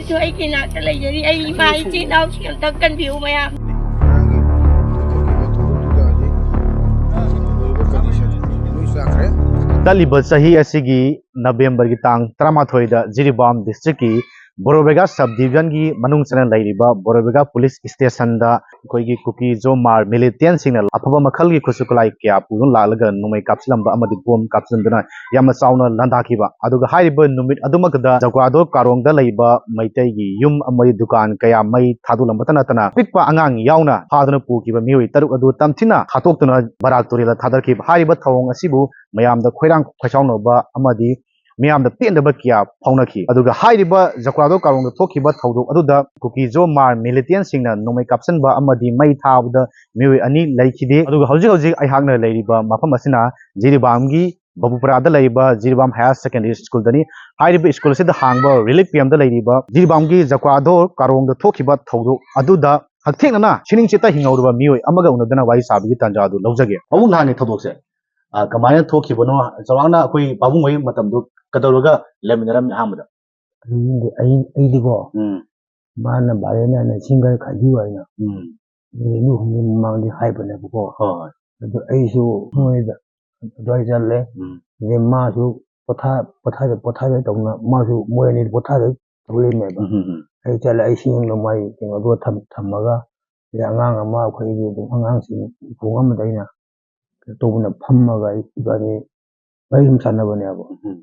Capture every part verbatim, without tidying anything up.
ꯁꯨ ꯑꯩꯒꯤ ꯏꯅꯥꯛꯇ ꯂꯩꯖꯔꯤ꯫ ꯑꯩ ꯏꯃꯥ ꯏꯆꯤꯟ ꯏꯅꯥꯎꯁꯤꯡ ꯑꯝꯇꯪ ꯀꯟꯕꯤꯌꯨ ꯃꯌꯥꯝ꯫ ꯆꯠꯂꯤꯕ ꯆꯍꯤ ꯑꯁꯤꯒꯤ ꯅꯕꯦꯝꯕꯔꯒꯤ ꯇꯥꯡ ꯇꯔꯥꯃꯥꯊꯣꯏꯗ ꯖꯤꯔꯤꯕꯥꯝ ꯗꯤꯁꯇ꯭ꯔꯤꯛꯀꯤ ꯕꯣꯔꯣꯕꯦꯒꯥ ꯁꯕ ꯗꯤꯕꯤꯖꯟꯒꯤ ꯃꯅꯨꯡ ꯆꯟꯅ ꯂꯩꯔꯤꯕ ꯕꯣꯔꯣꯕꯦꯒꯥ ꯄꯨꯂꯤꯁ ꯁ꯭ꯇꯦꯁꯟꯗ ꯑꯩꯈꯣꯏꯒꯤ ꯀꯨꯀꯤ ꯖꯣꯃꯥꯔ ꯃꯤꯂꯤꯇꯦꯟꯁꯤꯡꯅ ꯑꯐꯕ ꯃꯈꯜꯒꯤ ꯈꯨꯠꯁꯨ ꯈꯨꯠꯂꯥꯏ ꯀꯌꯥ ꯄꯨꯗꯨꯅ ꯂꯥꯛꯂꯒ ꯅꯣꯡꯃꯩ ꯀꯥꯞꯁꯤꯜꯂꯝꯕ ꯑꯃꯗꯤ ꯕꯣꯝ ꯀꯥꯞꯁꯤꯟꯗꯨꯅ ꯌꯥꯝꯅ ꯆꯥꯎꯅ ꯂꯥꯟꯗꯥꯈꯤꯕ꯫ ꯑꯗꯨꯒ ꯍꯥꯏꯔꯤꯕ ꯅꯨꯃꯤꯠ ꯑꯗꯨꯃꯛꯇꯗ ꯖꯀ꯭ꯋꯥꯗꯣ ꯀꯥꯔꯣꯡꯗ ꯂꯩꯕ ꯃꯩꯇꯩꯒꯤ ꯌꯨꯝ ꯑꯃꯗꯤ ꯗꯨꯀꯥꯟ ꯀꯌꯥ ꯃꯩ ꯊꯥꯗꯣꯛꯂꯝꯕꯇ ꯅꯠꯇꯅ ꯑꯄꯤꯛꯄ ꯑꯉꯥꯡ ꯌꯥꯎꯅ ꯐꯥꯗꯨꯅ ꯄꯨꯈꯤꯕ ꯃꯤꯑꯣꯏ ꯇꯔꯨꯛ ꯑꯗꯨ ꯇꯝꯊꯤꯅ ꯍꯥꯠꯇꯣꯛꯇꯨꯅ ꯕꯔꯥꯛ ꯇꯨꯔꯦꯜꯗ ꯊꯥꯗꯈꯤꯕ꯫ ꯍꯥꯏꯔꯤꯕ ꯊꯧꯑꯣꯡ ꯑꯁꯤꯕꯨ ꯃꯌꯥꯝꯗ ꯈꯣꯏꯔꯥꯡ ꯈꯣꯏꯁꯥꯎꯅꯕ ꯑꯃꯗꯤ ꯃꯤꯌꯥꯝꯗ ꯄꯦꯟꯗꯕ ꯀꯌꯥ ꯐꯥꯎꯅꯈꯤ꯫ ꯑꯗꯨꯒ ꯍꯥꯏꯔꯤꯕ ꯖꯀ꯭ꯋꯥꯗꯣ ꯀꯥꯔꯣꯡꯗ ꯊꯣꯛꯈꯤꯕ ꯊꯧꯗꯣꯛ ꯑꯗꯨꯗ ꯀꯨꯀꯤ ꯖꯣ ꯃꯥꯔ ꯃꯤꯂꯤꯇꯦꯟꯁꯤꯡꯅ ꯅꯣꯡꯃꯩ ꯀꯥꯞꯁꯤꯟꯕ ꯑꯃꯗꯤ ꯃꯩ ꯊꯥꯕꯗ ꯃꯤꯑꯣꯏ ꯑꯅꯤ ꯂꯩꯈꯤꯗꯦ꯫ ꯑꯗꯨꯒ ꯍꯧꯖꯤꯛ ꯍꯧꯖꯤꯛ ꯑꯩꯍꯥꯛꯅ ꯂꯩꯔꯤꯕ ꯃꯐꯝ ꯑꯁꯤꯅ ꯖꯤꯔꯤꯕꯥꯝꯒꯤ ꯕꯕꯨꯄꯨꯔꯥꯗ ꯂꯩꯔꯤꯕ ꯖꯤꯔꯤꯕꯥꯝ ꯍꯥꯌꯔ ꯁꯦꯀꯦꯟꯗꯔꯤ ꯁ꯭ꯀꯨꯜꯗꯅꯤ꯫ ꯍꯥꯏꯔꯤꯕ ꯁ꯭ꯀꯨꯜ ꯑꯁꯤꯗ ꯍꯥꯡꯕ ꯔꯤꯂꯤꯐ ꯀꯦꯝꯞꯇ ꯂꯩꯔꯤꯕ ꯖꯤꯔꯤꯕꯥꯝꯒꯤ ꯖꯀ꯭ꯋꯥꯗꯣ ꯀꯥꯔꯣꯡꯗ ꯊꯣꯛꯈꯤꯕ ꯊꯧꯗꯣꯛ ꯑꯗꯨꯗ ꯍꯛꯊꯦꯡꯅꯅ ꯁꯤꯅꯤꯡ ꯆꯤꯠꯇ ꯍꯤꯡꯍꯧꯔꯕ ꯃꯤꯑꯣꯏ ꯑꯃꯒ ꯎꯅꯗꯨꯅ ꯋꯥꯔꯤ ꯁꯥꯕꯒꯤ ꯇꯥꯟꯖꯥ ꯑꯗꯨ ꯂꯧꯖꯒꯦ꯫ ꯄꯥꯕꯨꯡ, ꯅꯍꯥꯟꯒꯤ ꯊꯧꯗꯣꯛꯁꯦ, ꯑ, ꯀꯃꯥꯏꯅ ꯊꯣꯛꯈꯤꯕꯅꯣ? ꯆꯥꯎꯔꯥꯛꯅ ꯑꯩꯈꯣꯏ ꯄꯥꯕꯨꯡ ꯍꯣꯏ ꯃꯇꯝꯗꯣ ꯀꯩꯗꯧꯔꯒ ꯂꯩꯃꯤꯟꯅꯔꯝꯃꯤ ꯑꯍꯥꯟꯕꯗ? ꯑꯩꯗꯤ, ꯑꯩ, ꯑꯩꯗꯤꯀꯣ, ꯎꯝ꯫ ꯃꯥꯅ ꯚꯥꯏꯔꯦꯟ ꯅꯥꯏꯅ ꯁꯤꯡꯒꯔ ꯈꯥꯏꯕꯤꯌꯨ ꯍꯥꯏꯅ ꯎꯝ꯫ ꯅꯨꯃꯤꯠ ꯅꯤꯅꯤ ꯍꯨꯝꯅꯤ ꯃꯃꯥꯡꯗꯤ ꯍꯥꯏꯕꯅꯦꯕꯀꯣ꯫ ꯍꯣꯏ, ꯍꯣꯏ꯫ ꯑꯗꯨ ꯑꯩꯁꯨ ꯃꯣꯏꯗ ꯑꯗꯨꯋꯥꯏ ꯆꯠꯂꯦ꯫ ꯎꯝ꯫ ꯑꯗꯩ ꯃꯥꯁꯨ ꯄꯣꯊꯥ-, ꯄꯣꯊꯥꯗ, ꯄꯣꯊꯥꯗ ꯇꯧꯅ, ꯃꯥꯁꯨ ꯃꯣꯏ ꯑꯅꯤ ꯄꯣꯊꯥꯗ ꯇꯧ ꯂꯩꯔꯝꯃꯦꯕ꯫ ꯎꯝ, ꯎꯝ, ꯎꯝ꯫ ꯑꯩ ꯆꯠꯂꯦ, ꯑꯩ ꯁꯤꯡꯗꯣ ꯃꯥꯏ ꯀꯩꯅꯣꯗꯣ ꯊꯝ-, ꯊꯝꯃꯒ, ꯑꯗꯩ ꯑꯉꯥꯡ ꯑꯃ ꯑꯩꯈꯣꯏꯒꯤ ꯑꯗꯨꯝ ꯑꯉꯥꯡꯁꯤꯡ ꯊꯣꯡ ꯑꯃꯗ ꯑꯩꯅ ꯀꯩꯅꯣ ꯇꯧꯕꯅ ꯐꯝꯃꯒ ꯑꯩ ꯏꯕꯥꯅꯤ ꯋꯥꯔꯤ ꯁꯨꯝ ꯁꯥꯟꯅꯕꯅꯦꯕ꯫ ꯎꯝ꯫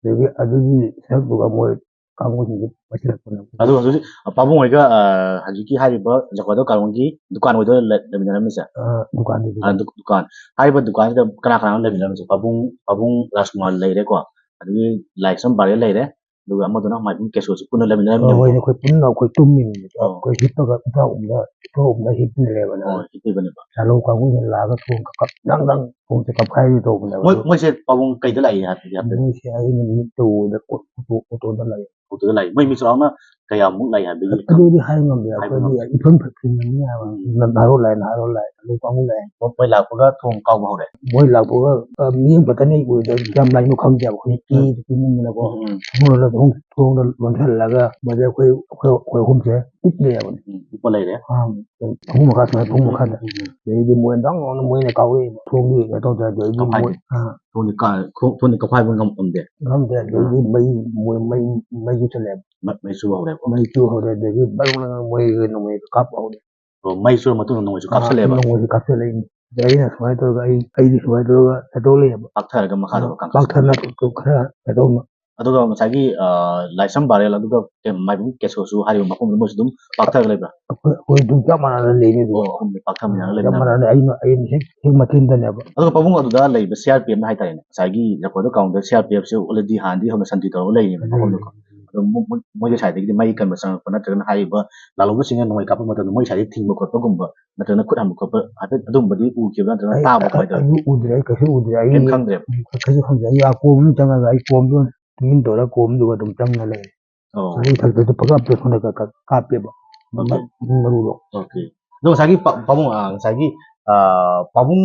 ꯑꯗꯒꯤ ꯑꯗꯨꯒꯤ ꯁꯔꯨꯛꯇꯨꯒ ꯃꯣꯏ ꯀꯥꯡꯕꯨꯁꯤꯡꯁꯦ ꯄꯥꯏꯁꯤꯜꯂꯛꯄꯅꯦꯕ꯫ ꯑꯗꯨ ꯍꯧꯖꯤꯛ ꯄꯥꯕꯨꯡ ꯍꯣꯏꯒ, ꯑ, ꯍꯧꯖꯤꯛꯀꯤ ꯍꯥꯏꯔꯤꯕ ꯖꯀ꯭ꯋꯥꯗꯣ ꯀꯥꯔꯣꯡꯒꯤ ꯗꯨꯀꯥꯟ ꯑꯣꯏꯗꯣꯏꯔ ꯂꯩ-, ꯂꯩꯃꯤꯟꯅꯔꯝꯃꯤꯁꯦ? ꯑ, ꯗꯨꯀꯥꯟꯗꯨꯗ꯫ ꯑ, ꯗꯨ-, ꯗꯨꯀꯥꯟ꯫ ꯍꯥꯏꯔꯤꯕ ꯗꯨꯀꯥꯟꯁꯤꯗ ꯀꯅꯥ ꯀꯅꯥꯅꯣ ꯂꯩꯃꯤꯟꯅꯔꯝꯃꯤꯁꯦ? ꯄꯥꯕꯨꯡ, ꯄꯥꯕꯨꯡ ꯔꯥꯖꯀꯨꯃꯥꯔ ꯂꯩꯔꯦꯀꯣ, ꯑꯗꯒꯤ ꯂꯥꯏꯁ꯭ꯔꯝ ꯕꯥꯔꯦ ꯂꯩꯔꯦ, ꯑꯗꯨꯒ ꯑꯃꯗꯨꯅ ꯃꯥꯏꯕꯨꯡ ꯀꯦꯁꯣꯁꯨ ꯄꯨꯟꯅ ꯂꯩꯃꯤꯟꯅꯔꯝꯃꯤꯅꯦꯕꯀꯣ? ꯍꯣꯏ, ꯑꯩꯈꯣꯏ ꯄꯨꯟꯅ ꯑꯩꯈꯣꯏ ꯇꯨꯝꯃꯤꯅꯦꯕ꯫ ꯑꯣ꯫ ꯑꯩꯈꯣꯏ ꯍꯤꯞꯄꯒ ꯏꯄꯥ ꯎꯝꯗ, ꯏꯄꯥ ꯎꯝꯗ ꯍꯤꯞꯄ ꯂꯩꯔꯦꯕ꯫ ꯑꯣ, ꯍꯤꯞꯄꯤꯕꯅꯦꯕ꯫ ꯁꯥꯂꯧ ꯀꯥꯡꯕꯨꯁꯤꯅ ꯂꯥꯛꯑꯒ ꯊꯣꯡ ꯈꯛ ꯈꯛ ꯗꯪ ꯗꯪ ꯈꯣꯡꯁꯦ ꯀꯞꯈꯥꯏꯒꯦ ꯇꯧꯕꯅꯦꯕ꯫ ꯃꯣꯏ ꯃꯣꯏꯁꯦ ꯄꯥꯕꯨꯡ ꯀꯩꯗ ꯂꯥꯛꯏ ꯍꯥꯏꯕꯗꯤ ꯍꯥꯏꯐꯦꯠ? ꯃꯣꯏꯁꯦ ꯑꯩꯅ ꯃꯤꯠꯇ ꯎꯕꯗ ꯑꯣꯇꯣꯗ ꯂꯥꯛꯑꯦ꯫ ꯑꯣꯇꯣꯗ ꯂꯥꯛꯏ꯫ ꯃꯣꯏ ꯃꯤꯁꯨ ꯌꯥꯎꯅ ꯀꯌꯥꯃꯨꯛ ꯂꯥꯛꯏ ꯍꯥꯏꯕꯗꯤ? ꯑꯗꯨꯗꯤ ꯍꯥꯏ ꯉꯝꯗꯦ꯫ ꯍꯥꯏꯕ ꯑꯩꯈꯣꯏꯗꯤ ꯉꯝꯗꯦ꯫ ꯏꯐꯝ ꯐꯤꯡꯕꯅꯤ ꯍꯥꯏꯕ꯫ ꯎꯝ꯫ ꯅꯍꯥꯔꯣꯜ ꯂꯥꯛꯑꯦ, ꯅꯍꯥꯔꯣꯜ ꯂꯥꯛꯑꯦ, ꯑꯗꯨ ꯀꯥꯡꯕꯨ ꯂꯥꯛꯑꯦ꯫ ꯃꯣꯏ ꯂꯥꯛꯄꯒ ꯊꯣꯡ ꯀꯥꯎꯕ ꯍꯧꯔꯦ꯫ ꯃꯣꯏ ꯂꯥꯛꯄꯒ, ꯑ, ꯃꯤ ꯑꯃꯈꯛꯇꯅꯤ ꯎꯔꯤꯗꯣ, ꯌꯥꯝ ꯂꯥꯏꯅ ꯈꯪꯗꯦꯕ, ꯑꯩꯈꯣꯏ ꯀꯤꯗꯤ ꯀꯤꯃꯟꯗꯅꯀꯣ꯫ ꯎꯝ, ꯎꯝ꯫ ꯊꯣꯡꯗꯣ ꯂꯣꯟ-, ꯊꯣꯡꯗꯣ ꯂꯣꯟꯁꯤꯜꯂꯒ ꯃꯗꯩ ꯑꯩꯈꯣꯏ, ꯑꯩꯈꯣꯏ, ꯑꯩꯈꯣꯏ ꯑꯍꯨꯝꯁꯦ ꯎꯞ ꯂꯩꯔꯕꯅꯦ꯫ ꯎꯝ, ꯎꯞꯄ ꯂꯩꯔꯦ꯫ ꯑꯥ, ꯄꯨꯡ ꯑꯍꯨꯝ ꯃꯈꯥꯏ ꯁꯨꯃꯥꯏꯅ, ꯄꯨꯡ ꯃꯈꯥꯏꯗ꯫ ꯎꯝ, ꯎꯝ꯫ ꯑꯗꯩꯗꯤ ꯃꯣꯏ ꯗꯪ ꯂꯥꯎꯅ ꯃꯣꯏꯅ ꯀꯥꯎꯔꯛꯑꯦꯕ꯫ ꯊꯣꯡꯗꯤ ꯀꯩꯅꯣ ꯇꯧꯗ꯭ꯔꯦ, ꯑꯗꯩꯗꯤ ꯃꯣꯏ, ꯀꯥꯎꯈꯥꯏꯗꯦ꯫ ꯑꯥ, ꯊꯣꯡꯗꯤ ꯀꯥ-, ꯊꯣꯡ-, ꯊꯣꯡꯗꯤ ꯀꯥꯎꯈꯥꯏꯕ ꯉꯝ-, ꯉꯝꯗꯦ꯫ ꯑꯣ, ꯃꯩ ꯆꯨꯔ ꯃꯇꯨꯡꯗ ꯅꯣꯡꯃꯩꯁꯨ ꯑꯥ, ꯀꯥꯞꯁꯜꯂꯛꯑꯦꯕ? ꯅꯣꯡꯃꯩꯁꯨ ꯀꯥꯞꯁꯜꯂꯛꯏꯅꯤ꯫ ꯑꯗꯩ ꯑꯩꯅ ꯁꯨꯃꯥꯏꯅ ꯇꯧꯔꯒ ꯑꯩ, ꯑꯩꯗꯤ ꯁꯨꯃꯥꯏꯅ ꯇꯧꯔꯒ ꯍꯦꯛꯇꯣꯛꯂꯛꯑꯦꯕ꯫ ꯄꯥꯛꯊꯔꯒ ꯃꯈꯥꯗ ꯑꯥ, ꯀꯥꯡꯈꯠ- ꯄꯥꯛꯊꯅ ꯈꯔ ꯍꯦꯛꯇꯣꯛꯅ꯫ ꯑꯗꯨꯒ ꯉꯁꯥꯏꯒꯤ, ꯑ, ꯂꯥꯏꯁ꯭ꯔꯝ ꯕꯥꯔꯦꯜ, ꯑꯗꯨꯒ ꯀꯩ, ꯃꯥꯏꯕꯝ ꯀꯦꯁꯣꯁꯨ ꯍꯥꯏꯔꯤꯕ ꯃꯐꯝꯗꯨ ꯃꯣꯏꯁꯨ ꯑꯗꯨꯝ ꯄꯥꯛꯊꯔꯒ ꯂꯩꯕ꯭ꯔꯥ? ꯑꯩꯈꯣꯏ, ꯑꯩꯈꯣꯏ ꯑꯗꯨꯝ ꯆꯞ ꯃꯥꯟꯅꯅ ꯂꯩꯅꯤ ꯑꯗꯨꯒ꯫ ꯑꯣ, ꯑꯍꯨꯝꯗꯤ ꯄꯥꯛꯊꯃꯤꯟꯅꯔꯒ ꯆꯞ ꯂꯩꯃꯤꯟꯅꯕ꯫ ꯃꯥꯟꯅꯅ ꯑꯩꯅ, ꯑꯩꯅ ꯍꯦꯛ, ꯍꯦꯛ ꯃꯊꯤꯟꯗꯅꯦꯕ꯫ ꯑꯗꯨꯒ ꯄꯥꯕꯨꯡ ꯑꯗꯨꯗ ꯂꯩꯕ ꯁꯤ ꯑꯥꯔ ꯄꯤ ꯑꯦꯐꯅ ꯍꯥꯏꯇꯥꯔꯦꯅꯦ, ꯉꯁꯥꯏꯒꯤ ꯖꯀꯣꯗ ꯀꯥꯎꯟꯗ ꯁꯤ ꯑꯥꯔ ꯄꯤ ꯑꯦꯐꯁꯦ already ꯍꯥꯟꯅꯗꯤ ꯍꯧꯅ ꯁꯟꯇ꯭ꯔꯤ ꯇꯧꯔꯒ ꯂꯩꯔꯤꯅꯦꯕ ꯃꯐꯝꯗꯨꯀꯣ꯫ ꯑꯗꯣ ꯃꯣ-, ꯃꯣꯏ-, ꯃꯣꯏꯒꯤ ꯁꯥꯏꯠꯇꯒꯤꯗꯤ ꯃꯩ ꯀꯟꯕ ꯆꯪꯉꯛꯄ ꯅꯠꯇ꯭ꯔꯒꯅ ꯍꯥꯏꯔꯤꯕ ꯂꯥꯜꯍꯧꯕꯁꯤꯡꯅ ꯅꯣꯡꯃꯩ ꯀꯥꯞꯄ ꯃꯇꯝꯗ ꯃꯣꯏ ꯁꯥꯏꯠꯇꯒꯤ ꯊꯤꯡꯕ ꯈꯣꯠꯄꯒꯨꯝꯕ ꯅꯠꯇ꯭ꯔꯒꯅ ꯈꯨꯠ ꯍꯟꯕ ꯈꯣꯠꯄ ꯍꯥꯏꯐꯦꯠ ꯑꯗꯨꯒꯨꯝꯕꯗꯤ ꯎꯈꯤꯕ꯭ꯔꯥ ꯅꯠꯇ꯭ꯔꯒꯅ ꯑꯩ, ꯇꯥꯕ ꯑꯩ, ꯀꯃꯥꯏꯅ ꯇꯧꯋꯤ? ꯑꯩ ꯎꯗ꯭ꯔꯦ, ꯑꯩ ꯀꯩꯁꯨ ꯎꯗ꯭ꯔꯦ꯫ ꯑꯩ ꯀꯩꯝ ꯈꯪꯗ꯭ꯔꯦꯕ? ꯎꯝ, ꯀꯩꯁꯨ ꯈꯪꯗ꯭ꯔꯦ꯫ ꯑꯩ ꯑꯥ ꯀꯣꯝꯗ ꯆꯪꯉꯒ ꯑꯩ ꯀꯣꯝꯗ ꯇꯨꯃꯤꯟ ꯇꯧꯔꯒ ꯀꯣꯝꯗꯨꯒ ꯑꯗꯨꯝ ꯆꯪꯉ ꯂꯩꯔꯦ꯫ ꯑꯣ꯫ ꯑꯗꯨꯒꯤ ꯊꯛꯇꯁꯨ ꯄꯪꯀꯥꯞꯇ ꯁꯣꯝꯗ ꯀꯥ-, ꯀꯥ-, ꯀꯥꯞꯄꯦꯕ꯫ ꯑꯣꯀꯦ꯫ ꯃꯔꯨꯗꯣ꯫ ꯑꯣꯀꯦ꯫ ꯑꯗꯣ ꯉꯁꯥꯏꯒꯤ ꯄꯥ-, ꯄꯥꯕꯨꯡ, ꯑ, ꯉꯁꯥꯏꯒꯤ, ꯑ, ꯄꯥꯕꯨꯡ,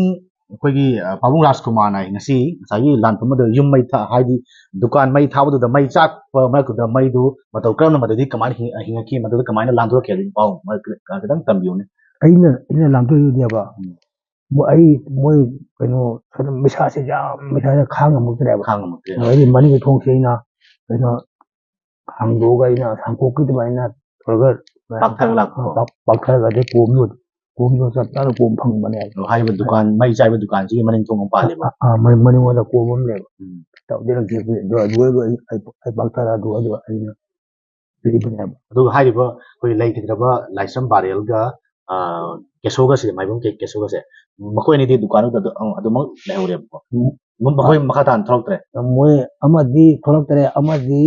ꯑꯩꯈꯣꯏꯒꯤ, ꯑ, ꯄꯥꯕꯨꯡ ꯔꯥꯖꯀꯨꯃꯥꯔꯅ ꯉꯁꯤ ꯉꯁꯥꯏꯒꯤ ꯂꯥꯟ ꯄꯨꯝꯕꯗ ꯌꯨꯝ ꯃꯩ ꯊꯥ-, ꯍꯥꯏꯗꯤ ꯗꯨꯀꯥꯟ ꯃꯩ ꯊꯥꯕꯗꯨꯗ ꯃꯩ ꯆꯥꯛꯄ ꯃꯔꯛꯇꯨꯗ ꯃꯩꯗꯨ ꯃꯇꯧ ꯀꯔꯝꯅ ꯃꯗꯨꯗꯤ ꯀꯃꯥꯏꯅ ꯍꯤꯡ-, ꯍꯤꯡꯉꯛꯈꯤ, ꯃꯗꯨꯗ ꯀꯃꯥꯏꯅ ꯂꯥꯟꯊꯣꯔꯛꯈꯤ ꯍꯥꯏꯕꯒꯤ ꯄꯥꯎ ꯃꯔꯛꯇ ꯈꯤꯇꯪ ꯇꯝꯕꯤꯌꯨꯅꯦ꯫ ꯑꯩꯅ, ꯑꯩꯅ ꯂꯥꯟꯊꯣꯛꯏꯗꯨꯅꯦꯕ꯫ ꯎꯝ꯫ ꯃꯣꯏ, ꯑꯩ, ꯃꯣꯏ ꯀꯩꯅꯣ, ꯁꯣꯝꯗ ꯃꯩꯁꯥꯁꯦ ꯌꯥꯝ, ꯃꯩꯁꯥꯁꯦ ꯈꯥꯡ ꯉꯝꯃꯛꯇ꯭ꯔꯦꯕ꯫ ꯈꯥꯡ ꯉꯝꯃꯛꯇ꯭ꯔꯦ꯫ ꯑꯗꯩꯗꯤ ꯃꯅꯤꯡꯒꯤ ꯊꯣꯡꯁꯦ ꯑꯩꯅ ꯀꯩꯅꯣ ꯍꯥꯡꯗꯣꯛꯑꯒ ꯑꯩꯅ ꯍꯥꯡꯗꯣꯛꯈꯤꯗꯕ ꯑꯩꯅ ꯇꯧꯔꯒ ꯄꯥꯛꯊꯔꯒ ꯂꯥꯛꯄꯀꯣ? ꯄꯥꯛ-, ꯄꯥꯛꯊꯔꯒ ꯑꯗꯩ ꯀꯣꯝꯗꯣ, ꯀꯣꯝꯗꯣ ꯆꯞ ꯆꯥꯅ ꯀꯣꯝ ꯐꯪꯕꯅꯦꯕ꯫ ꯑꯗꯣ ꯍꯥꯏꯔꯤꯕ ꯗꯨꯀꯥꯟ, ꯃꯩ ꯆꯥꯏꯕ ꯗꯨꯀꯥꯟꯁꯤꯒꯤ ꯃꯅꯤꯡ ꯊꯣꯡ ꯑꯃ ꯄꯥꯜꯂꯦꯕ? ꯑꯥ, ꯑꯥ, ꯃꯅꯤꯡ, ꯃꯅꯤꯡꯂꯣꯝꯗ ꯀꯣꯝ ꯑꯃ ꯂꯩꯕ꯫ ꯎꯝ꯫ ꯇꯧꯗꯦ, ꯅꯪ ꯆꯦꯛ ꯑꯗꯨ, ꯑꯗꯨ ꯑꯩ, ꯑꯩ, ꯑꯩ ꯄꯥꯛꯊꯔ ꯑꯗꯨ, ꯑꯗꯨ ꯑꯩꯅ ꯂꯩꯕꯅꯦꯕ꯫ ꯑꯗꯨꯒ ꯍꯥꯏꯔꯤꯕ ꯑꯩꯈꯣꯏ ꯂꯩꯈꯤꯗ꯭ꯔꯕ ꯂꯥꯏꯁ꯭ꯔꯝ ꯕꯥꯔꯦꯜꯒ, ꯑ, ꯀꯦꯁꯣꯒꯁꯦ, ꯃꯥꯏꯕꯝ ꯀꯦ-, ꯀꯦꯁꯣꯒꯁꯦ, ꯃꯈꯣꯏ ꯑꯅꯤꯗꯤ ꯗꯨꯀꯥꯟꯗꯨꯗ ꯑꯗꯨ-, ꯑꯗꯨꯃꯛ ꯂꯩꯍꯧꯔꯦꯕꯀꯣ꯫ ꯎꯝ꯫ ꯃꯈꯣꯏ ꯃꯈꯥ ꯇꯥꯅ ꯊꯣꯛꯂꯛꯇ꯭ꯔꯦ? ꯃꯣꯏ ꯑꯃꯗꯤ ꯊꯣꯛꯂꯛꯇ꯭ꯔꯦ, ꯑꯃꯗꯤ,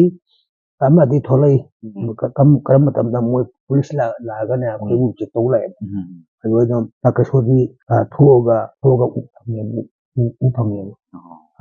ꯑꯃꯗꯤ ꯊꯣꯛꯂꯛꯏ꯫ ꯎꯝ꯫ ꯀ-, ꯀꯔꯝ-, ꯀꯔꯝꯕ ꯃꯇꯝꯗ ꯃꯣꯏ ꯄꯨꯂꯤꯁ ꯂꯥꯛ-, ꯂꯥꯛꯑꯒꯅꯦ, ꯑꯩꯈꯣꯏꯕꯨ ꯎꯝ꯫ ꯆꯦꯛ ꯇꯧ ꯂꯥꯛꯑꯦꯕ꯫ ꯎꯝ꯫ ꯑꯗꯨꯗ ꯑꯗꯨꯝ ꯀꯦꯁꯣꯗꯤ, ꯑ, ꯊꯣꯛꯑꯒ, ꯊꯣꯛꯑꯒ ꯎ-, ꯎ ꯎ ꯐꯪꯉꯦꯕ꯫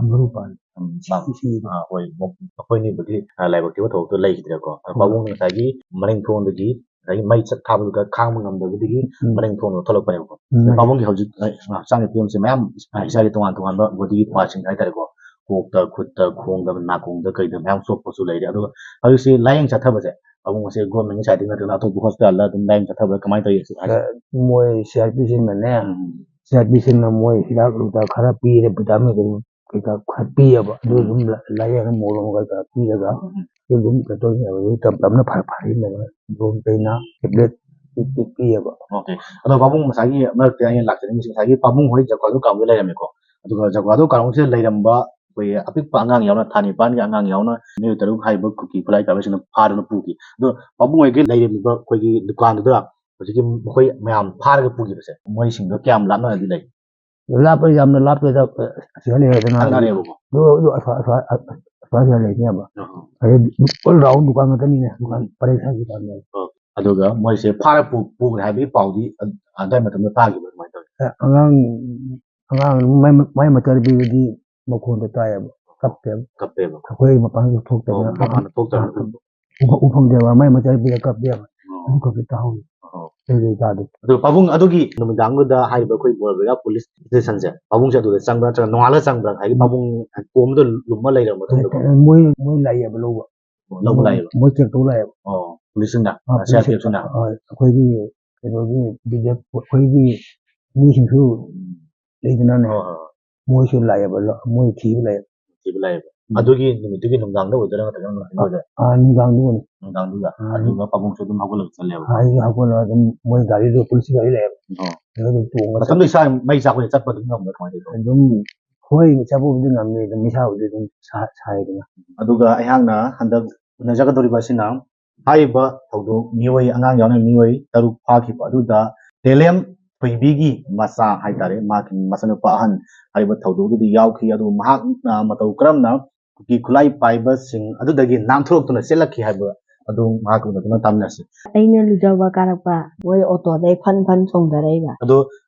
ꯑꯃꯔꯨ ꯄꯥꯜꯂꯤ꯫ ꯎꯝ, ꯄꯥꯝ-, ꯁꯤ ꯑꯥ, ꯍꯣꯏ, ꯃ-, ꯃꯈꯣꯏ ꯑꯅꯤꯕꯨꯗꯤ, ꯑꯥ, ꯂꯥꯏꯕꯛ ꯊꯤꯕ ꯊꯧꯗꯣꯛꯇꯣ ꯂꯩꯈꯤꯗ꯭ꯔꯦꯀꯣ꯫ ꯑꯗꯣ ꯎꯝ꯫ ꯄꯥꯕꯨꯡ ꯉꯁꯥꯏꯒꯤ ꯃꯅꯤꯡ ꯊꯣꯡꯗꯒꯤ ꯉꯁꯥꯏꯒꯤ ꯃꯩ ꯆꯠ ꯊꯥꯕꯗꯨꯗ ꯈꯥꯡꯕ ꯉꯝꯗꯕꯗꯒꯤ ꯎꯝ꯫ ꯃꯅꯤꯡ ꯊꯣꯡꯗ ꯊꯣꯛꯂꯛꯄꯅꯦꯕꯀꯣ꯫ ꯎꯝ꯫ ꯄꯥꯕꯨꯡꯒꯤ ꯍꯧꯖꯤꯛ, ꯑ, ꯍꯛꯆꯥꯡꯒꯤ ꯐꯤꯕꯝꯁꯦ ꯃꯌꯥꯝ, ꯑ, ꯏꯁꯥꯒꯤ ꯇꯣꯉꯥꯟ ꯇꯣꯉꯥꯟꯕ body partꯁꯤꯡ ꯍꯥꯏꯇꯥꯔꯦꯀꯣ꯫ ꯀꯣꯛꯇ, ꯈꯨꯠꯇ, ꯈꯣꯡꯗ, ꯅꯥꯀꯣꯡꯗ ꯀꯩꯗ ꯃꯌꯥꯝ ꯁꯣꯛꯄꯁꯨ ꯂꯩꯔꯦ꯫ ꯑꯗꯨꯒ ꯍꯧꯖꯤꯛꯁꯤ ꯂꯥꯏꯌꯦꯡ ꯆꯠꯊꯕꯁꯦ ꯄꯥꯕꯨꯡ ꯑꯁꯦ governmentꯀꯤ sideꯇꯒꯤ ꯅꯠꯇ꯭ꯔꯒ ꯑꯇꯣꯞꯄ hospitalꯗ ꯑꯗꯨꯝ ꯂꯥꯏꯌꯦꯡ ꯆꯠꯊꯕꯗ ꯀꯃꯥꯏꯅ ꯇꯧꯔꯤ? ꯑ, ꯃꯣꯏ CRPꯁꯤꯡꯅꯅꯦ, ꯎꯝ꯫ CRPꯁꯤꯡꯅ ꯃꯣꯏ ꯍꯤꯗꯥꯛ ꯂꯥꯡꯊꯛ ꯈꯔ ꯄꯤꯔꯦ, vitamin ꯀꯩꯀꯥ ꯈꯔ ꯄꯤꯌꯦꯕ꯫ ꯑꯗꯨ ꯎꯝ꯫ ꯑꯗꯨꯝ ꯂ-, ꯂꯥꯏꯌꯦꯡꯉ ꯃꯣꯂꯣꯝ ꯀꯩꯀꯥ ꯄꯤꯔꯒ ꯎꯝ꯫ ꯑꯗꯨꯝ ꯀꯩꯅꯣ ꯇꯧꯅꯦꯕ꯫ ꯑꯗꯨ ꯇꯞ ꯇꯞꯅ ꯐꯔ-, ꯐꯔꯛꯏꯅꯦꯕ꯫ ꯕꯣꯝ ꯆꯩꯅ tablet ꯄꯤ-, ꯄꯤ-, ꯄꯤꯌꯦꯕ꯫ OK꯫ ꯑꯗꯣ ꯄꯥꯕꯨꯡ ꯉꯁꯥꯏꯒꯤ ꯃꯔꯛꯇ ꯑꯩꯅ ꯂꯥꯛꯆꯅꯤꯡꯉꯤꯁꯦ, ꯉꯁꯥꯏꯒꯤ ꯄꯥꯕꯨꯡ ꯍꯣꯏ ꯖꯒ꯭ꯋꯥꯗꯨ ꯀꯥꯡꯕꯨ ꯂꯩꯔꯝꯃꯦꯀꯣ꯫ ꯑꯗꯨꯒ ꯖꯒ꯭ꯋꯥꯗꯨ ꯀꯥꯡꯕꯨꯁꯤꯗ ꯂꯩꯔꯝꯕ ꯑꯩꯈꯣꯏ ꯑꯄꯤꯛꯄ ꯑꯉꯥꯡ ꯌꯥꯎꯅ, ꯊꯥ ꯅꯤꯄꯥꯟꯒꯤ ꯑꯉꯥꯡ ꯌꯥꯎꯅ, ꯃꯤꯑꯣꯏ ꯇꯔꯨꯛ ꯍꯥꯏꯔꯤꯕ ꯀꯨꯀꯤ ꯈꯨꯠꯂꯥꯏ ꯄꯥꯏꯕꯁꯤꯡꯅ ꯐꯥꯗꯨꯅ ꯄꯨꯈꯤ꯫ ꯑꯗꯣ ꯄꯥꯕꯨꯡ ꯍꯣꯏꯒꯤ ꯂꯩꯔꯝꯃꯤꯕ ꯑꯩꯈꯣꯏꯒꯤ ꯗꯨꯀꯥꯟꯗꯨꯗ ꯍꯧꯖꯤꯛꯀꯤ ꯃꯈꯣꯏ ꯃꯌꯥꯝ ꯐꯥꯔꯒ ꯄꯨꯈꯤꯕꯁꯦ, ꯃꯣꯏꯁꯤꯡꯗꯣ ꯀꯌꯥꯝ ꯂꯥꯞꯅꯅꯗꯤ ꯂꯩ? ꯂꯥꯞꯄ ꯌꯥꯝꯅ ꯂꯥꯞꯄꯦꯗ, ꯑꯁꯤꯗ ꯂꯩꯔꯦꯗꯅ꯫ ꯅꯛꯅꯔꯦꯕꯀꯣ꯫ ꯑꯗꯨ, ꯑꯗꯨ ꯑꯁ꯭ꯋꯥ-, ꯑꯁ꯭ꯋꯥ-, ꯑꯁ꯭ꯋꯥꯏꯗ ꯂꯩꯅꯦꯕ꯫ ꯑꯍꯣ꯫ ꯑꯗꯩ all round ꯗꯨꯀꯥꯟ ꯉꯥꯛꯇꯅꯤꯅꯦ, ꯗꯨꯀꯥꯟ ꯎꯝ꯫ ꯄꯔꯦꯡ ꯁꯥꯟꯒꯤ ꯗꯨꯀꯥꯟꯅꯦꯕ꯫ ꯑꯣ꯫ ꯑꯗꯨꯒ ꯃꯣꯏꯁꯦ ꯐꯥꯔ ꯄꯨ-, ꯄꯨꯈ꯭ꯔꯦ ꯍꯥꯏꯕꯒꯤ ꯄꯥꯎꯗꯤ ꯑ-, ꯑꯗꯨꯋꯥꯏ ꯃꯇꯝꯗ ꯇꯥꯈꯤꯕ꯭ꯔꯥ? ꯀꯃꯥꯏꯅ ꯇꯧꯋꯤ? ꯑꯦ, ꯑꯉꯥꯡ, ꯑꯉꯥꯡ ꯃꯥꯏ, ꯃꯥꯏ ꯃꯆꯥꯅꯨꯄꯤꯗꯨꯗꯤ ꯃꯈꯣꯟꯗꯣ ꯇꯥꯏꯌꯦꯕ, ꯀꯞꯄꯦꯕ꯫ ꯀꯞꯄꯦꯕ꯫ ꯑꯩꯈꯣꯏ ꯃꯄꯥꯟꯁꯨ ꯊꯣꯛꯇꯕꯅꯤꯅ ꯑꯣ, ꯃꯄꯥꯟꯗ ꯊꯣꯛꯇꯕꯅꯤꯅ꯫ ꯀꯞꯄ-, ꯎ-, ꯎꯐꯝꯗꯦꯕ, ꯃꯥꯏ ꯃꯆꯥꯅꯨꯄꯤꯗ ꯀꯞꯄꯦꯕ꯫ ꯑꯣ꯫ ꯑꯗꯨ ꯈꯛꯇꯤ ꯇꯥꯍꯧꯏ꯫ ꯑꯣ꯫ ꯑꯇꯩꯗꯤ ꯇꯥꯗꯦ꯫ ꯑꯗꯨ ꯄꯥꯕꯨꯡ ꯑꯗꯨꯒꯤ ꯅꯨꯃꯤꯗꯥꯡꯗꯨꯗ ꯍꯥꯏꯔꯤꯕ ꯑꯩꯈꯣꯏ ꯕꯣꯔꯕꯦꯂꯥ police stationꯁꯦ, ꯄꯥꯕꯨꯡꯁꯦ ꯑꯗꯨꯗ ꯆꯪꯕ꯭ꯔꯥ ꯅꯠꯇ꯭ꯔꯒ ꯅꯣꯡꯉꯥꯜꯂ ꯆꯪꯕ꯭ꯔꯥ? ꯍꯥꯏꯗꯤ ꯎꯝ꯫ ꯄꯥꯕꯨꯡ ꯀꯣꯝꯗ ꯂꯨꯝꯃ ꯂꯩꯔꯕ ꯃꯇꯨꯡꯗꯀꯣ? ꯃꯣꯏ, ꯃꯣꯏ ꯂꯥꯛꯑꯦꯕ ꯂꯧꯕ꯫ ꯂꯧꯕ ꯂꯥꯛꯑꯦꯕ? ꯃꯣꯏ check ꯇꯧ ꯂꯥꯛꯑꯦꯕ꯫ ꯑꯣ, policeꯁꯤꯡꯅ? ꯑꯥ, police, CRPFꯁꯤꯡꯅ? ꯑꯥ, ꯑꯩꯈꯣꯏꯒꯤ ꯀꯩꯅꯣꯒꯤ BJF ꯑꯩꯈꯣꯏꯒꯤ ꯃꯤꯁꯤꯡꯁꯨ ꯂꯩꯗꯅꯅꯦ꯫ ꯍꯣꯏ, ꯍꯣꯏ, ꯍꯣꯏ꯫ ꯃꯣꯏꯁꯨ ꯂꯥꯛꯑꯦꯕ, ꯂ-, ꯃꯣꯏ ꯊꯤꯕ ꯂꯥꯛꯑꯦꯕ꯫ ꯊꯤꯕ ꯂꯥꯛꯑꯦꯕ꯫ ꯎꯝ꯫ ꯑꯗꯨꯒꯤ ꯅꯨꯃꯤꯠꯇꯨꯒꯤ ꯅꯨꯡꯗꯥꯡꯗ ꯑꯣꯏꯗꯣꯏꯔꯥ ꯅꯠꯇ꯭ꯔꯒ ꯅꯨꯡꯊꯤꯜ ꯑꯣꯏꯗꯣꯏꯔꯥ? ꯑꯥ, ꯅꯨꯡꯗꯥꯡꯗꯨ ꯑꯣꯏꯅꯤ꯫ ꯅꯨꯡꯗꯥꯡꯗꯨꯗ? ꯎꯝ꯫ ꯑꯗꯨꯒ ꯄꯥꯕꯨꯡꯁꯨ ꯑꯗꯨꯝ ꯍꯧꯒꯠꯂꯒ ꯆꯠꯂꯦꯕ? ꯑꯥ, ꯑꯩ ꯍꯧꯒꯠꯂꯒ ꯑꯗꯨꯝ ꯃꯣꯏ ꯒꯥꯔꯤꯗꯣ, police ꯒꯥꯔꯤ ꯂꯩꯌꯦꯕ꯫ ꯑꯣ꯫ ꯑꯗꯨꯗ ꯑꯗꯨꯝ ꯇꯣꯡꯉꯒ ꯃꯇꯝꯗꯨ ꯆꯠꯂꯦ꯫ ꯏꯁꯥ ꯃꯩ ꯆꯥꯛꯄꯗꯤ ꯆꯠꯄ ꯑꯗꯨꯝ ꯉꯝꯕ꯭ꯔꯥ ꯀꯃꯥꯏꯅ ꯇꯧꯒꯦ? ꯑꯗꯨꯝ, ꯍꯣꯏ, ꯆꯠꯄꯕꯨꯗꯤ ꯉꯝꯃꯤ, ꯑꯗꯨꯝ ꯏꯁꯥꯕꯨꯗꯤ ꯑꯗꯨꯝ ꯁꯥ-, ꯁꯥꯏꯗꯅ꯫ ꯑꯗꯨꯒ ꯑꯩꯍꯥꯛꯅ ꯍꯟꯗꯛ ꯎꯅꯖꯒꯗꯧꯔꯤꯕ ꯑꯁꯤꯅ ꯍꯥꯏꯔꯤꯕ ꯊꯧꯗꯣꯛ ꯃꯤꯑꯣꯏ, ꯑꯉꯥꯡ ꯌꯥꯎꯅ ꯃꯤꯑꯣꯏ ꯇꯔꯨꯛ ꯐꯥꯈꯤꯕ ꯑꯗꯨꯗ ꯇꯦꯂꯦꯝ ꯊꯣꯏꯕꯤꯒꯤ ꯃꯆꯥ ꯍꯥꯏꯇꯥꯔꯦ, ꯃꯍꯥꯛꯀꯤ ꯃꯆꯥꯅꯨꯄꯥ ꯑꯍꯟ ꯍꯥꯏꯔꯤꯕ ꯊꯧꯗꯣꯛ ꯑꯗꯨꯗ ꯌꯥꯎꯈꯤ꯫ ꯑꯗꯨꯕꯨ ꯃꯍꯥꯛꯅ ꯃꯇꯧ ꯀꯔꯝꯅ ꯀꯨꯀꯤ ꯈꯨꯠꯂꯥꯏ ꯄꯥꯏꯕꯁꯤꯡ ꯑꯗꯨꯗꯒꯤ ꯅꯥꯟꯊꯣꯔꯛꯇꯨꯅ ꯆꯦꯜꯂꯛꯈꯤ ꯍꯥꯏꯕ ꯑꯗꯨ ꯃꯍꯥꯛꯀꯤ ꯎꯅꯗꯨꯅ ꯇꯥꯃꯤꯟꯅꯁꯤ꯫ ꯑꯩꯅ ꯂꯨꯖꯕ ꯀꯥꯔꯛꯄ, ꯃꯣꯏ ꯑꯣꯇꯣꯗꯩ ꯐꯟ ꯐꯟ ꯆꯣꯡꯊꯔꯛꯏꯕ꯫ ꯑꯗꯣ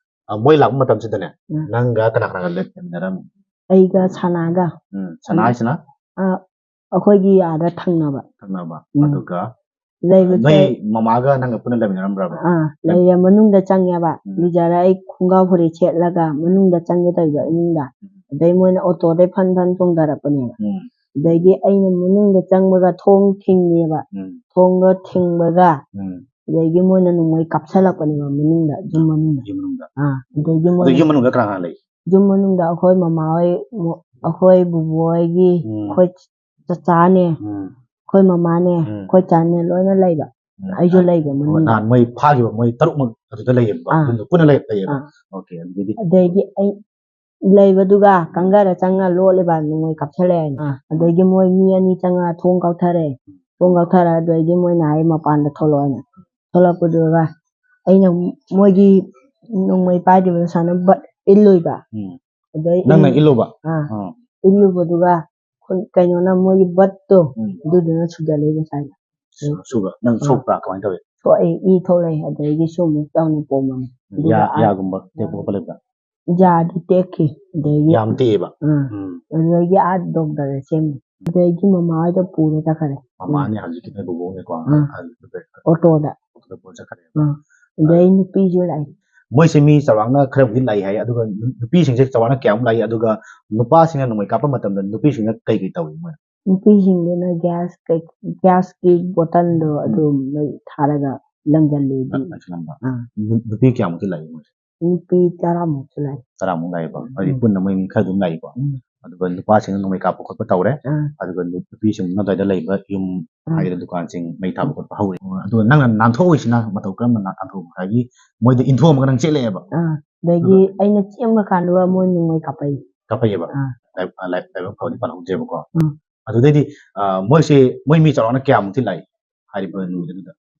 ꯑ, ꯃꯣꯏ ꯂꯥꯛꯄ ꯃꯇꯝꯁꯤꯗꯅꯦ, ꯎꯝ꯫ ꯅꯪꯒ ꯀꯅꯥ ꯀꯅꯥꯒ ꯂꯩꯃꯤꯟꯅꯔꯝꯃꯤ? ꯑꯩꯒ ꯁꯅꯥꯒ꯫ ꯎꯝ, ꯁꯅꯥ ꯍꯥꯏꯁꯤꯅ? ꯑ, ꯑꯩꯈꯣꯏꯒꯤ ꯑꯥꯗ ꯊꯪꯅꯕ꯫ ꯊꯪꯅꯕ꯫ ꯎꯝ꯫ ꯑꯗꯨꯒ ꯂꯩꯕꯁꯦ ꯅꯣꯏ ꯃꯃꯥꯒ ꯅꯪꯒ ꯄꯨꯟꯅ ꯂꯩꯃꯤꯟꯅꯔꯝꯕ꯭ꯔꯕ? ꯑꯥ, ꯂꯩꯔꯦ꯫ ꯃꯅꯨꯡꯗ ꯆꯪꯉꯦꯕ꯫ ꯎꯝ꯫ ꯂꯨꯖꯔ ꯑꯩ ꯈꯣꯡꯒ꯭ꯔꯥꯎ ꯐꯨꯔꯤꯠ ꯁꯦꯠꯂꯒ ꯃꯅꯨꯡꯗ ꯆꯪꯒꯦ ꯇꯧꯕ ꯏꯃꯨꯡꯗ꯫ ꯎꯝ꯫ ꯑꯗꯩ ꯃꯣꯏꯅ ꯑꯣꯇꯣꯗꯩ ꯐꯟ ꯐꯟ ꯆꯣꯡꯊꯔꯛꯄꯅꯦꯕ꯫ ꯎꯝ꯫ ꯑꯗꯩꯗꯤ ꯑꯩꯅ ꯃꯅꯨꯡꯗ ꯆꯪꯕꯒ ꯊꯣꯡ ꯊꯤꯡꯉꯦꯕ꯫ ꯎꯝ꯫ ꯊꯣꯡꯗꯣ ꯊꯤꯡꯕꯒ ꯎꯝ꯫ ꯑꯗꯩꯗꯤ ꯃꯣꯏꯅ ꯅꯣꯡꯃꯩ ꯀꯥꯞꯁꯜꯂꯛꯄꯅꯦꯕ ꯃꯅꯨꯡꯗ, ꯌꯨꯝ ꯃꯅꯨꯡꯗ꯫ ꯌꯨꯝ ꯃꯅꯨꯡꯗ꯫ ꯑꯥ, ꯑꯗꯩꯗꯤ ꯑꯗꯣ ꯃꯣꯏꯅ ꯌꯨꯝ ꯃꯅꯨꯡꯗ ꯀꯅꯥ ꯀꯅꯥ ꯂꯩ? ꯌꯨꯝ ꯃꯅꯨꯡꯗ ꯑꯩꯈꯣꯏ ꯃꯃꯥ ꯍꯣꯏ, ꯃꯣ-, ꯑꯩꯈꯣꯏ ꯕꯨꯕꯣ ꯍꯣꯏꯒꯤ, ꯎꯝ꯫ ꯑꯩꯈꯣꯏ ꯆꯆꯥꯅꯦ, ꯎꯝ꯫ ꯑꯩꯈꯣꯏ ꯃꯃꯥꯅꯦ, ꯎꯝ꯫ ꯑꯩꯈꯣꯏ ꯆꯥꯅꯦ ꯂꯣꯏꯅ ꯂꯩꯕ꯫ ꯎꯝ꯫ ꯑꯩꯁꯨ ꯂꯩꯕ ꯑꯣ, ꯃꯅꯨꯡꯗ꯫ ꯅꯍꯥꯟ ꯃꯣꯏ ꯐꯥꯈꯤꯕ ꯃꯣꯏ ꯇꯔꯨꯛꯃꯛ ꯑꯗꯨꯗ ꯂꯩꯌꯦꯕꯀꯣ? ꯑꯥ꯫ ꯌꯨꯝꯗ ꯄꯨꯟꯅ ꯂꯩ-, ꯂꯩꯌꯦꯕ? ꯑꯥ꯫ ꯑꯣꯀꯦ, ꯑꯗꯨꯗꯤ ꯑꯗꯩꯗꯤ ꯑꯩ ꯂꯩꯕꯗꯨꯒ ꯀꯪꯒꯔ ꯆꯪꯉ ꯂꯣꯠꯂꯤꯕ ꯅꯣꯡꯃꯩ ꯀꯥꯞꯁꯜꯂꯛꯑꯦꯅ꯫ ꯑꯥ꯫ ꯑꯗꯩꯗꯤ ꯃꯣꯏ ꯃꯤ ꯑꯅꯤ ꯆꯪꯉ ꯊꯣꯡ ꯀꯥꯎꯊꯔꯛꯑꯦ꯫ ꯊꯣꯡ ꯀꯥꯎꯊꯔꯛꯑ ꯑꯗꯩꯗꯤ ꯃꯣꯏꯅ ꯍꯥꯏ ꯃꯄꯥꯟꯗ ꯊꯣꯛꯂꯛꯑꯣꯅ꯫ ꯊꯣꯛꯂꯛꯄꯗꯨꯒ ꯑꯩꯅ ꯃꯣꯏꯒꯤ ꯅꯣꯡꯃꯩ ꯄꯥꯏꯗ꯭ꯔꯤꯕ ꯁꯨꯃꯥꯏꯅ ꯕꯠ ꯏꯜꯂꯨꯏꯕ꯫ ꯎꯝ꯫ ꯑꯗꯩ ꯅꯪꯅ ꯏꯜ-, ꯏꯜꯂꯨꯕ? ꯑꯥ꯫ ꯑꯥ꯫ ꯏꯜꯂꯨꯕꯗꯨꯒ ꯈꯨꯟ-, ꯀꯩꯅꯣꯅ ꯃꯣꯏꯒꯤ ꯕꯠꯇꯣ ꯎꯝ꯫ ꯑꯗꯨꯗꯨꯅ ꯁꯨꯖꯜꯂꯛꯏꯕ ꯁ꯭ꯋꯥꯏꯗ꯫ ꯁꯨ-, ꯁꯨꯕ? ꯅꯪ ꯑꯥ꯫ ꯁꯣꯛꯄ꯭ꯔꯥ? ꯀꯃꯥꯏꯅ ꯇꯧꯋꯤ? ꯁꯣꯛꯑꯦ, ꯏ ꯊꯣꯛꯂꯛꯑꯦ, ꯑꯗꯒꯤ ꯁꯨ ꯑꯃꯨꯛ ꯆꯥꯎꯅ ꯄꯣꯝꯃꯝꯃꯦ꯫ ꯌꯥ-, ꯑꯗꯨꯒ ꯑꯥ, ꯌꯥꯒꯨꯝꯕ ꯇꯦꯛꯄ ꯈꯣꯠꯄ ꯂꯩꯕ꯭ꯔꯥ? ꯌꯥꯗꯤ ꯇꯦꯛꯈꯤ, ꯑꯗꯒꯤ ꯌꯥꯝ ꯇꯦꯛꯑꯦꯕ? ꯑꯥ꯫ ꯎꯝ꯫ ꯑꯗꯨꯗꯒꯤ ꯑꯥ ꯗꯣꯛꯇꯔꯗ ꯆꯦꯟꯕ꯫ ꯑꯗꯒꯤ ꯃꯃꯥ ꯍꯣꯏꯗ ꯄꯨꯔ ꯆꯠꯈꯔꯦ꯫ ꯃꯃꯥꯅꯦ ꯍꯧꯖꯤꯛꯀꯤ ꯅꯣꯏ ꯕꯣꯕꯣꯛꯅꯦꯀꯣ? ꯑꯥ꯫ ꯑꯗꯨꯗ ꯑꯣꯇꯣꯗ꯫ ꯑꯣꯇꯣꯗ ꯄꯨꯔ ꯆꯠꯈꯔꯦꯕ? ꯑꯥ꯫ ꯑꯗꯩ ꯅꯨꯄꯤꯁꯨ ꯂꯥꯛꯑꯦ꯫ ꯃꯣꯏꯁꯦ ꯃꯤ ꯆꯥꯎꯔꯥꯛꯅ ꯈꯔꯕꯨꯗꯤ ꯂꯥꯛꯏ ꯍꯥꯏ, ꯑꯗꯨꯒ ꯅꯨ-, ꯅꯨꯄꯤꯁꯤꯡꯁꯦ ꯆꯥꯎꯔꯥꯛꯅ ꯀꯌꯥꯃꯨꯛ ꯂꯥꯛꯏ? ꯑꯗꯨꯒ ꯅꯨꯄꯥꯁꯤꯡꯅ ꯅꯣꯡꯃꯩ ꯀꯥꯞꯄ ꯃꯇꯝꯗ ꯅꯨꯄꯤꯁꯤꯡꯅ ꯀꯩ ꯀꯩ ꯇꯧꯏ ꯃꯣꯏ? ꯅꯨꯄꯤꯁꯤꯡꯗꯨꯅ ꯒ꯭ꯌꯥꯁ ꯀꯩ-, ꯒ꯭ꯌꯥꯁꯀꯤ ꯕꯣꯇꯜꯗꯣ ꯎꯝ꯫ ꯑꯗꯨ ꯃꯩ ꯊꯥꯔꯒ ꯂꯪꯖꯜꯂꯦ ꯑꯗꯨ꯫ ꯂꯪꯁꯤꯜꯂꯝꯕ? ꯑꯥ꯫ ꯅꯨ-, ꯅꯨꯄꯤ ꯀꯌꯥꯃꯨꯛꯇꯤ ꯂꯥꯛꯏ ꯃꯣꯏꯁꯦ? ꯅꯨꯄꯤ ꯇꯔꯥꯃꯨꯛꯁꯨ ꯂꯥꯛꯏ꯫ ꯇꯔꯥꯃꯨꯛ ꯂꯥꯛꯏꯕ? ꯍꯥꯏꯗꯤ ꯎꯝ꯫ ꯄꯨꯟꯅ ꯃꯣꯏ ꯃꯤ ꯈꯔ ꯑꯗꯨꯝ ꯂꯥꯛꯏꯀꯣ? ꯎꯝ꯫ ꯑꯗꯨꯒ ꯅꯨꯄꯥꯁꯤꯡꯅ ꯅꯣꯡꯃꯩ ꯀꯥꯞꯄ ꯈꯣꯠꯄ ꯇꯧꯔꯦ꯫ ꯑꯥ꯫ ꯑꯗꯨꯒ ꯅꯨ-, ꯅꯨꯄꯤꯁꯤꯡꯗꯨꯅ ꯑꯗꯨꯋꯥꯏꯗ ꯂꯩꯕ ꯌꯨꯝ ꯑꯥ꯫ ꯍꯥꯏꯒꯗ꯭ꯔꯥ ꯗꯨꯀꯥꯟꯁꯤꯡ ꯃꯩ ꯊꯥꯕ ꯈꯣꯠꯄ ꯍꯧꯔꯦ꯫ ꯑꯗꯨꯒ ꯅꯪꯅ ꯅꯥꯟꯊꯣꯛꯎꯏꯁꯤꯅ ꯃꯇꯧ ꯀꯔꯝꯕ ꯅꯥ-, ꯅꯥꯟꯊꯣꯛꯎꯕ? ꯉꯁꯥꯏꯒꯤ ꯃꯣꯏꯗ ꯏꯟꯊꯣꯛꯑꯝꯃꯒ ꯅꯪ ꯆꯦꯜꯂꯛꯑꯦꯕ? ꯑꯥ꯫ ꯑꯗꯒꯤ ꯑꯗꯨꯒ ꯑꯩꯅ ꯆꯦꯟꯕ ꯀꯥꯟꯗꯨꯗ ꯃꯣꯏ ꯅꯣꯡꯃꯩ ꯀꯥꯞꯄꯛꯏ꯫ ꯀꯥꯞꯄꯛꯑꯦꯕ? ꯑꯥ꯫ ꯂꯥꯏ-, ꯑ, ꯂꯥꯏ-, ꯂꯥꯏꯕꯛ ꯐꯕꯗꯤ ꯄꯥꯜꯍꯧꯗ꯭ꯔꯦꯕꯀꯣ꯫ ꯑꯥ꯫ ꯑꯗꯨꯗꯩꯗꯤ, ꯑ, ꯃꯣꯏꯁꯦ, ꯃꯣꯏ ꯃꯤ ꯆꯥꯎꯔꯥꯛꯅ ꯀꯌꯥꯃꯨꯛꯇꯤ ꯂꯥꯛꯏ ꯍꯥꯏꯔꯤꯕ ꯅꯨꯃꯤꯠ ꯑꯗꯨꯗ?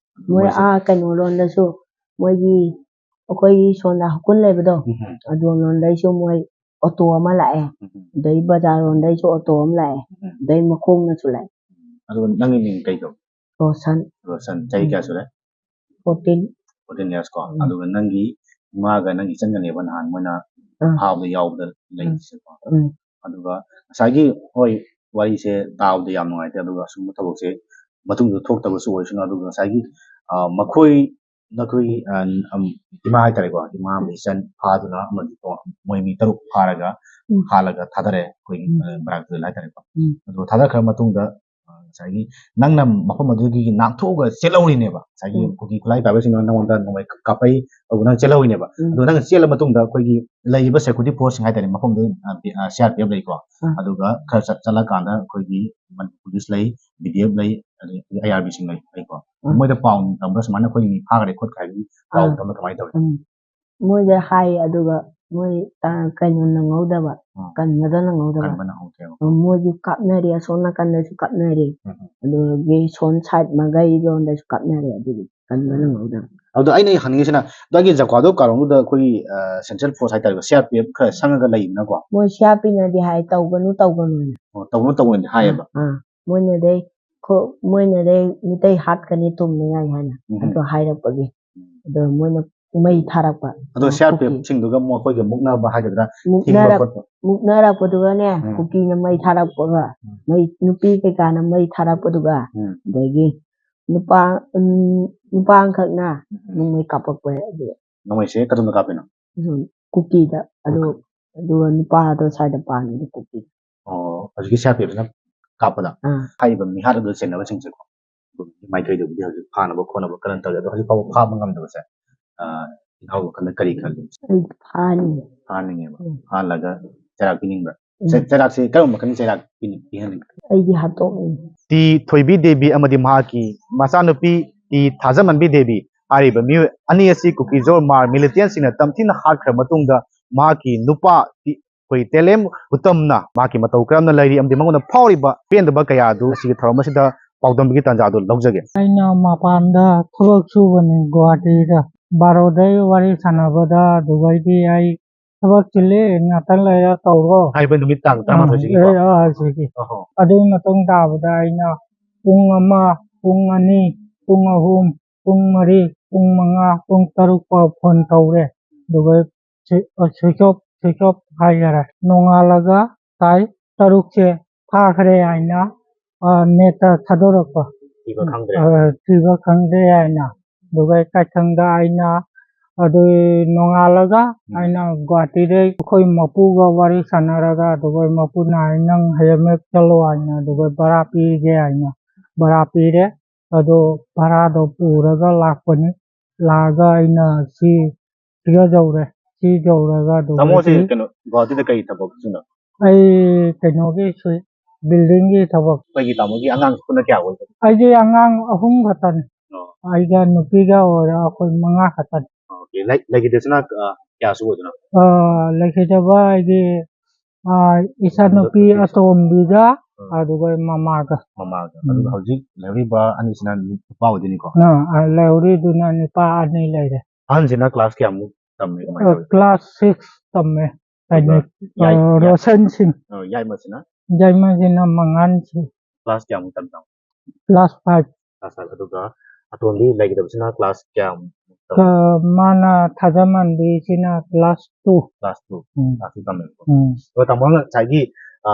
ꯃꯣꯏ ꯃꯣꯏꯁꯦ ꯑꯥ ꯀꯩꯅꯣꯔꯣꯝꯗꯁꯨ, ꯃꯣꯏꯒꯤ, ꯑꯩꯈꯣꯏꯒꯤ ꯁꯣꯝꯗ ꯍꯀꯨꯟ ꯂꯩꯕꯗꯣ, ꯎꯝ꯫ ꯑꯗꯣꯝꯂꯣꯝꯗꯩꯁꯨ ꯃꯣꯏ ꯑꯣꯇꯣ ꯑꯃ ꯂꯥꯛꯑꯦ꯫ ꯎꯝ꯫ ꯑꯗꯩ ꯕꯖꯥꯔꯔꯣꯝꯗꯩꯁꯨ ꯑꯣꯇꯣ ꯑꯃ ꯂꯥꯛꯑꯦ꯫ ꯎꯝ꯫ ꯑꯗꯩ ꯃꯈꯣꯡꯅꯁꯨ ꯂꯥꯛꯑꯦ꯫ ꯑꯗꯨꯒ ꯅꯪꯒꯤ ꯃꯤꯡ ꯀꯩ ꯀꯧ? ꯔꯣꯁꯟ꯫ ꯔꯣꯁꯟ, ꯆꯍꯤ ꯎꯝ꯫ ꯀꯌꯥ ꯁꯨꯔꯦ? Fourteen꯫ Fourteen years ꯀꯣ꯫ ꯎꯝ꯫ ꯑꯗꯨꯒ ꯅꯪꯒꯤ ꯏꯃꯥꯒ ꯅꯪ ꯏꯆꯟꯒꯅꯦꯕ ꯅꯍꯥꯟ ꯃꯣꯏꯅ ꯑꯥ꯫ ꯐꯥꯕꯗ ꯌꯥꯎꯕꯗ ꯂꯩꯔꯤꯁꯦꯀꯣ꯫ ꯎꯝ꯫ ꯑꯗꯨꯒ ꯉꯁꯥꯏꯒꯤ, ꯍꯣꯏ, ꯋꯥꯔꯤꯁꯦ ꯇꯥꯕꯗ ꯌꯥꯝ ꯅꯨꯡꯉꯥꯏꯇꯦ, ꯑꯗꯨꯒ ꯑꯁꯨꯝꯕ ꯊꯕꯛꯁꯦ ꯃꯇꯨꯡꯗ ꯊꯣꯛꯇꯕꯁꯨ ꯑꯣꯏꯁꯅꯨ꯫ ꯑꯗꯨꯒ ꯉꯁꯥꯏꯒꯤ, ꯑ, ꯃꯈꯣꯏ, ꯅꯈꯣꯏꯒꯤ, ꯑ, ꯑꯝ, ꯏꯃꯥ ꯍꯥꯏꯇꯥꯔꯦꯀꯣ, ꯏꯃꯥ ꯑꯃꯗꯤ ꯏꯆꯟ ꯐꯥꯗꯨꯅ ꯑꯃꯗꯤ ꯇꯣ-, ꯃꯣꯏ ꯃꯤ ꯇꯔꯨꯛ ꯐꯥꯔꯒ ꯎꯝ꯫ ꯍꯥꯠꯂꯒ ꯊꯥꯗꯔꯦ ꯑꯩꯈꯣꯏꯒꯤ, ꯎꯝ꯫ ꯑ, ꯕꯔꯥꯛꯇ ꯍꯥꯏꯇꯥꯔꯦꯀꯣ꯫ ꯎꯝ꯫ ꯑꯗꯨ ꯊꯥꯗꯈ꯭ꯔ ꯃꯇꯨꯡꯗ, ꯑ, ꯉꯁꯥꯏꯒꯤ ꯅꯪꯅ ꯃꯐꯝ ꯑꯗꯨꯗꯒꯤ ꯅꯥꯟꯊꯣꯛꯑꯒ ꯆꯦꯜꯍꯧꯔꯤꯅꯦꯕ꯫ ꯉꯁꯥꯏꯒꯤ ꯎꯝ꯫ ꯀꯨꯀꯤ ꯈꯨꯠꯂꯥꯏ ꯄꯥꯏꯕꯁꯤꯡꯅ ꯅꯉꯣꯟꯗ ꯅꯣꯡꯃꯩ ꯀꯥꯞꯄꯛꯏ, ꯑꯗꯨꯒ ꯅꯪ ꯆꯦꯜꯍꯧꯔꯤꯅꯦꯕ꯫ ꯎꯝ꯫ ꯑꯗꯨ ꯅꯪ ꯆꯦꯜꯂ ꯃꯇꯨꯡꯗ ꯑꯩꯈꯣꯏꯒꯤ ꯂꯩꯔꯤꯕ security force ꯁꯤꯡ ꯍꯥꯏꯇꯥꯔꯦ, ꯃꯐꯝꯗꯨ, ꯑ, ꯕꯤ-, ꯑ, C R P F ꯂꯩꯀꯣ꯫ ꯎꯝ꯫ ꯑꯗꯨꯒ ꯈꯔ ꯆꯠ-, ꯆꯠꯂꯀꯥꯟꯗ ꯑꯩꯈꯣꯏꯒꯤ ꯃꯅꯤꯄꯨꯔ ꯄꯨꯂꯤꯁ ꯂꯩ, B D F ꯂꯩ, ꯑꯗꯒꯤ I R B ꯁꯤꯡ ꯂꯩ, ꯂꯩꯀꯣ꯫ ꯎꯝ꯫ ꯃꯣꯏꯗ ꯄꯥꯎ ꯇꯝꯕ꯭ꯔꯥ ꯁꯨꯃꯥꯏꯅ ꯑꯩꯈꯣꯏ ꯃꯤ ꯐꯥꯈ꯭ꯔꯦ ꯈꯣꯠꯈ꯭ꯔꯦ ꯍꯥꯏꯕꯒꯤ ꯄꯥꯎ ꯑꯥ꯫ ꯇꯝꯕ꯭ꯔꯥ ꯀꯃꯥꯏꯅ ꯇꯧꯋꯤ? ꯎꯝ꯫ ꯃꯣꯏꯗ ꯍꯥꯏ, ꯑꯗꯨꯒ ꯃꯣꯏ, ꯑ, ꯀꯩꯅꯣ ꯅꯪꯍꯧꯗꯕ, ꯑꯥ꯫ ꯀꯟꯕꯗꯣ ꯅꯪꯍꯧꯗꯕ꯫ ꯀꯟꯕ ꯅꯪꯍꯧꯗ꯭ꯔꯦꯕ꯫ ꯑ, ꯃꯣꯏꯁꯨ ꯀꯥꯞꯅꯔꯦ, ꯑꯁꯣꯝ ꯅꯥꯀꯟꯗꯁꯨ ꯀꯥꯞꯅꯔꯦ, ꯎꯝ꯫ ꯑꯗꯨꯗꯒꯤ ꯁꯣꯝ side ꯃꯥꯏꯀꯩ ꯂꯣꯝꯗꯁꯨ ꯀꯥꯞꯅꯔꯦ, ꯑꯗꯨꯗꯤ ꯀꯟꯕ ꯅꯪꯍꯧꯗꯕ꯫ ꯑꯗꯣ ꯑꯩꯅ ꯍꯪꯅꯤꯡꯉꯤꯁꯤꯅ, ꯑꯗꯨꯒꯤ ꯖꯀ꯭ꯋꯥꯗꯣ ꯀꯥꯔꯣꯡꯗꯨꯗ ꯑꯩꯈꯣꯏꯒꯤ, ꯑ, central force ꯍꯥꯏꯇꯥꯔꯦꯀꯣ, C R P F ꯈꯔ ꯁꯪꯉꯒ ꯂꯩꯗꯅꯀꯣ꯫ ꯃꯣꯏ C R P ꯅꯗꯤ ꯍꯥꯏ, "ꯇꯧꯒꯅꯨ, ꯇꯧꯒꯅꯨꯅ"꯫ ꯑꯣ, ꯇꯧꯒꯅꯨ, ꯇꯧꯒꯅꯨꯗꯤ ꯍꯥꯏꯌꯦꯕ꯫ ꯑꯥ, ꯃꯣꯏꯅꯗꯤ ꯈꯣ-, ꯃꯣꯏꯅꯗꯤ ꯃꯤꯇꯩ ꯍꯥꯠꯀꯅꯤ ꯇꯨꯝꯅꯤꯡꯉꯥꯏ ꯍꯥꯏꯅ, ꯎꯝ꯫ ꯑꯗꯣ ꯍꯥꯏꯔꯛꯄꯒꯤ, ꯎꯝ꯫ ꯑꯗꯣ ꯃꯣꯏꯅ ꯃꯩ ꯊꯥꯔꯛꯄ꯫ ꯑꯗꯣ ꯑ, C R P F ꯀꯨꯀꯤ꯫ ꯁꯤꯡꯗꯨꯒ ꯃꯈꯣꯏꯒ ꯃꯨꯛꯅꯕ ꯍꯥꯏꯒꯗ꯭ꯔꯥ, ꯊꯤꯡꯕ ꯃꯨꯛꯅꯔꯛ-, ꯈꯣꯠꯄ? ꯃꯨꯛꯅꯔꯛꯄꯗꯨꯒꯅꯦ, ꯎꯝ꯫ ꯀꯨꯀꯤꯅ ꯃꯩ ꯊꯥꯔꯛꯄꯒ, ꯎꯝ꯫ ꯃꯩ, ꯅꯨꯄꯤ ꯀꯩꯀꯥꯅ ꯃꯩ ꯊꯥꯔꯛꯄꯗꯨꯒ, ꯎꯝ꯫ ꯑꯗꯒꯤ ꯅꯨꯄꯥ, ꯎꯝ, ꯅꯨꯄꯥ ꯑꯃꯈꯛꯅ ꯎꯝ꯫ ꯅꯣꯡꯃꯩ ꯀꯥꯞꯄꯛꯄ ꯑꯗꯨ꯫ ꯅꯣꯡꯃꯩꯁꯦ ꯀꯗꯣꯝꯗ ꯀꯥꯞꯄꯤꯅꯣ? ꯎꯝ, ꯀꯨꯀꯤꯗ꯫ ꯑꯗꯨ, ꯑꯣꯀꯦ꯫ ꯑꯗꯨꯒ ꯅꯨꯄꯥꯗꯣ ꯁ꯭ꯋꯥꯏꯗ ꯄꯥꯟꯕꯗ ꯀꯨꯀꯤ꯫ ꯑꯣ, ꯍꯧꯖꯤꯛꯀꯤ C R P F ꯁꯤꯅ ꯀꯥꯞꯄꯗ? ꯑꯥ꯫ ꯍꯥꯏꯔꯤꯕ ꯃꯤꯍꯥꯠ ꯑꯗꯨ ꯆꯦꯟꯅꯕꯁꯤꯡꯁꯦꯀꯣ, ꯃꯥꯏꯀꯩꯗꯕꯨꯗꯤ ꯍꯧꯖꯤꯛ ꯐꯥꯅꯕ ꯈꯣꯠꯅꯕ ꯀꯟꯅ ꯇꯧꯔꯤ, ꯑꯗꯣ ꯍꯧꯖꯤꯛ ꯐꯥꯎꯕ ꯐꯥꯕ ꯉꯝꯗꯕꯁꯦ, ꯑ, ꯏꯅꯥꯎ ꯋꯥꯈꯜꯗ ꯀꯔꯤ ꯈꯜꯂꯤ? ꯑꯩ ꯐꯥꯅꯤꯡꯉꯦ꯫ ꯐꯥꯅꯤꯡꯉꯦꯕ꯫ ꯎꯝ꯫ ꯐꯥꯍꯜꯂꯒ ꯆꯩꯔꯥꯛ ꯄꯤꯅꯤꯡꯕ꯭ꯔꯥ? ꯎꯝ꯫ ꯆꯩ-, ꯆꯩꯔꯥꯛꯁꯦ ꯀꯔꯝꯕ ꯃꯈꯜꯒꯤ ꯆꯩꯔꯥꯛ ꯄꯤꯅꯤꯡ-, ꯄꯤꯍꯟꯅꯤꯡꯕ꯭ꯔꯥ? ꯑꯩꯗꯤ ꯍꯥꯠꯇꯣꯛꯅꯤꯡꯉꯦ꯫ ꯇꯤ ꯊꯣꯏꯕꯤ ꯗꯦꯕꯤ ꯑꯃꯗꯤ ꯃꯍꯥꯛꯀꯤ ꯃꯆꯥꯅꯨꯄꯤ ꯇꯤ ꯊꯥꯖꯃꯟꯕꯤ ꯗꯦꯕꯤ ꯍꯥꯏꯔꯤꯕ ꯃꯤꯑꯣꯏ ꯑꯅꯤ ꯑꯁꯤ ꯀꯨꯀꯤꯖꯣꯔ ꯃꯥꯔ ꯃꯤꯂꯤꯇꯦꯟꯁꯤꯡꯅ ꯇꯝꯊꯤꯅ ꯍꯥꯠꯈ꯭ꯔ ꯃꯇꯨꯡꯗ ꯃꯍꯥꯛꯀꯤ ꯅꯨꯄꯥ ꯇꯤ-, ꯑꯩꯈꯣꯏ ꯇꯦꯂꯦꯝ ꯎꯇꯝꯅ ꯃꯍꯥꯛꯀꯤ ꯃꯇꯧ ꯀꯔꯝꯅ ꯂꯩꯔꯤ ꯑꯃꯗꯤ ꯃꯉꯣꯟꯗ ꯐꯥꯎꯔꯤꯕ ꯄꯦꯟꯗꯕ ꯀꯌꯥ ꯑꯗꯨ ꯉꯁꯤꯒꯤ ꯊꯧꯔꯝ ꯑꯁꯤꯗ ꯄꯥꯎꯗꯝꯕꯒꯤ ꯇꯥꯟꯖꯥ ꯑꯗꯨ ꯂꯧꯖꯒꯦ꯫ ꯑꯩꯅ ꯃꯄꯥꯟꯗ ꯊꯕꯛ ꯁꯨꯕꯅꯤ ꯒꯨꯋꯥꯍꯥꯇꯤꯗ꯫ ꯕꯥꯔꯣꯗꯩ ꯋꯥꯔꯤ ꯁꯥꯟꯅꯕꯗ ꯑꯗꯨꯗꯩꯗꯤ ꯑꯩ ꯊꯕꯛ ꯆꯤꯜꯂꯤ, ꯉꯥꯛꯇꯪ ꯂꯩꯔ ꯇꯧꯔꯣ꯫ ꯍꯥꯏꯕ ꯅꯨꯃꯤꯠ ꯇꯥꯡ ꯇꯔꯥꯃꯥꯊꯣꯏꯁꯤꯒꯤꯀꯣ? ꯑ, ꯑ, ꯁꯤꯒꯤ꯫ ꯑꯣꯍꯣ꯫ ꯑꯗꯨꯒꯤ ꯃꯇꯨꯡ ꯇꯥꯕꯗ ꯑꯩꯅ ꯄꯨꯡ ꯑꯃ, ꯄꯨꯡ ꯑꯅꯤ, ꯄꯨꯡ ꯑꯍꯨꯝ, ꯄꯨꯡ ꯃꯔꯤ, ꯄꯨꯡ ꯃꯉꯥ, ꯄꯨꯡ ꯇꯔꯨꯛ ꯐꯥꯎ ꯐꯣꯟ ꯇꯧꯔꯦ꯫ ꯑꯗꯨꯒ ꯁ꯭ꯋꯤ- ꯑ, switch off, switch off ꯍꯥꯏꯈꯔꯦ꯫ ꯅꯣꯡꯉꯥꯜꯂꯒ ꯇꯥꯏ ꯇꯔꯨꯛꯁꯦ ꯐꯥꯈ꯭ꯔꯦ ꯍꯥꯏꯅ, ꯑ, net ꯊꯥꯗꯣꯔꯛꯄ꯫ ꯊꯤꯕ ꯈꯪꯗ꯭ꯔꯦ꯫ ꯑ, ꯊꯤꯕ ꯈꯪꯗ꯭ꯔꯦ ꯍꯥꯏꯅ꯫ ꯑꯗꯨꯒ ꯀꯩꯊꯪꯗ ꯑꯩꯅ ꯑꯗꯨ ꯅꯣꯡꯉꯥꯜꯂꯒ ꯎꯝ꯫ ꯑꯩꯅ ꯒꯨꯍꯥꯇꯤꯗ ꯑꯩꯈꯣꯏ ꯃꯄꯨꯒ ꯋꯥꯔꯤ ꯁꯥꯟꯅꯔꯒ, ꯑꯗꯨꯒ ꯃꯄꯨꯅ "ꯅꯪ ꯍꯌꯦꯡꯃꯛ ꯆꯠꯂꯣ" ꯍꯥꯏꯅ, ꯑꯗꯨꯒ ꯚꯔꯥ ꯄꯤꯒꯦ ꯍꯥꯏꯅ ꯚꯔꯥ ꯄꯤꯔꯦ꯫ ꯑꯗꯣ ꯚꯔꯥꯗꯣ ꯄꯨꯔꯒ ꯂꯥꯛꯄꯅꯤ꯫ ꯂꯥꯛꯑꯒ ꯑꯩꯅ ꯁꯤ ꯁꯤꯗ ꯌꯧꯔꯦ꯫ ꯁꯤ ꯌꯧꯔꯒ ꯑꯗꯨꯒ ꯇꯥꯃꯣꯁꯦ ꯁꯤ ꯀꯩꯅꯣ ꯒꯨꯍꯥꯇꯤꯗ ꯀꯩ ꯊꯕꯛ ꯁꯨꯅꯣ? ꯑꯩ ꯀꯩꯅꯣꯒꯤ ꯁꯨꯏ, building ꯒꯤ ꯊꯕꯛ꯫ ꯑꯩꯈꯣꯏꯒꯤ ꯇꯥꯃꯣꯒꯤ ꯑꯉꯥꯡ ꯄꯨꯟꯅ ꯀꯌꯥ ꯑꯣꯏꯒꯦ? ꯑꯩꯗꯤ ꯑꯉꯥꯡ ꯑꯍꯨꯝ ꯈꯛꯇꯅꯤ꯫ ꯑꯣ꯫ ꯑꯩꯒ ꯅꯨꯄꯤꯒ ꯑꯣꯏꯔ ꯑꯩꯈꯣꯏ ꯃꯉꯥ ꯈꯛꯇꯅꯤ꯫ ꯑꯣꯀꯦ꯫ ꯂꯩ-, ꯂꯩꯈꯤꯗꯕꯁꯤꯅ, ꯑ, ꯀꯌꯥ ꯁꯨꯕ ꯑꯣꯏꯗꯣꯏꯅꯣ? ꯑ, ꯂꯩꯈꯤꯗꯕ ꯑꯩꯒꯤ, ꯑ, ꯏꯆꯥꯅꯨꯄꯤ ꯅꯨꯄꯤ ꯑꯇꯣꯝꯕꯤꯒ ꯎꯝ꯫ ꯑꯗꯨꯒ ꯃꯃꯥꯒ꯫ ꯃꯃꯥꯒ꯫ ꯎꯝ꯫ ꯑꯗꯨꯒ ꯍꯧꯖꯤꯛ ꯂꯩꯍꯧꯔꯤꯕ ꯑꯅꯤꯁꯤꯅ ꯅꯨꯄꯥ ꯑꯣꯏꯗꯣꯏꯅꯤꯀꯣ? ꯑ, ꯑ, ꯂꯩꯍꯧꯔꯤꯗꯨꯅ ꯅꯨꯄꯥ ꯑꯅꯤ ꯂꯩꯔꯦ꯫ ꯑꯍꯟꯁꯤꯅ class ꯀꯌꯥꯃꯨꯛ ꯇꯝꯃꯦ? ꯀꯃꯥꯏꯅ ꯑ, ꯇꯧꯋꯤ? Class six ꯇꯝꯃꯦ꯫ ꯑꯗꯨꯒ ꯀꯩꯅꯣ, ꯌꯥꯏ-, ꯑ, ꯌꯥꯏ-, ꯔꯣꯁꯟ ꯁꯤꯡ꯫ ꯑ, ꯌꯥꯏꯃꯁꯤꯅ? ꯌꯥꯏꯃꯁꯤꯅ ꯃꯉꯥꯟ ꯁꯤꯡ꯫ Class ꯀꯌꯥꯃꯨꯛ ꯇꯝꯃꯤꯅꯣ? Class five꯫ Class five꯫ ꯑꯗꯨꯒ ꯑꯇꯣꯟꯕꯤ ꯂꯩꯈꯤꯗꯕꯁꯤꯅ class ꯀꯌꯥꯃꯨꯛ ꯇꯝꯃꯤ? ꯑ, ꯃꯥꯅ ꯊꯥꯖꯃꯟꯕꯤꯁꯤꯅ class two꯫ Class two꯫ ꯎꯝ꯫ Class two ꯇꯝꯃꯦꯕꯀꯣ꯫ ꯎꯝ꯫ ꯑꯗꯣ ꯇꯥꯃꯣꯅ ꯉꯁꯥꯏꯒꯤ, ꯑ,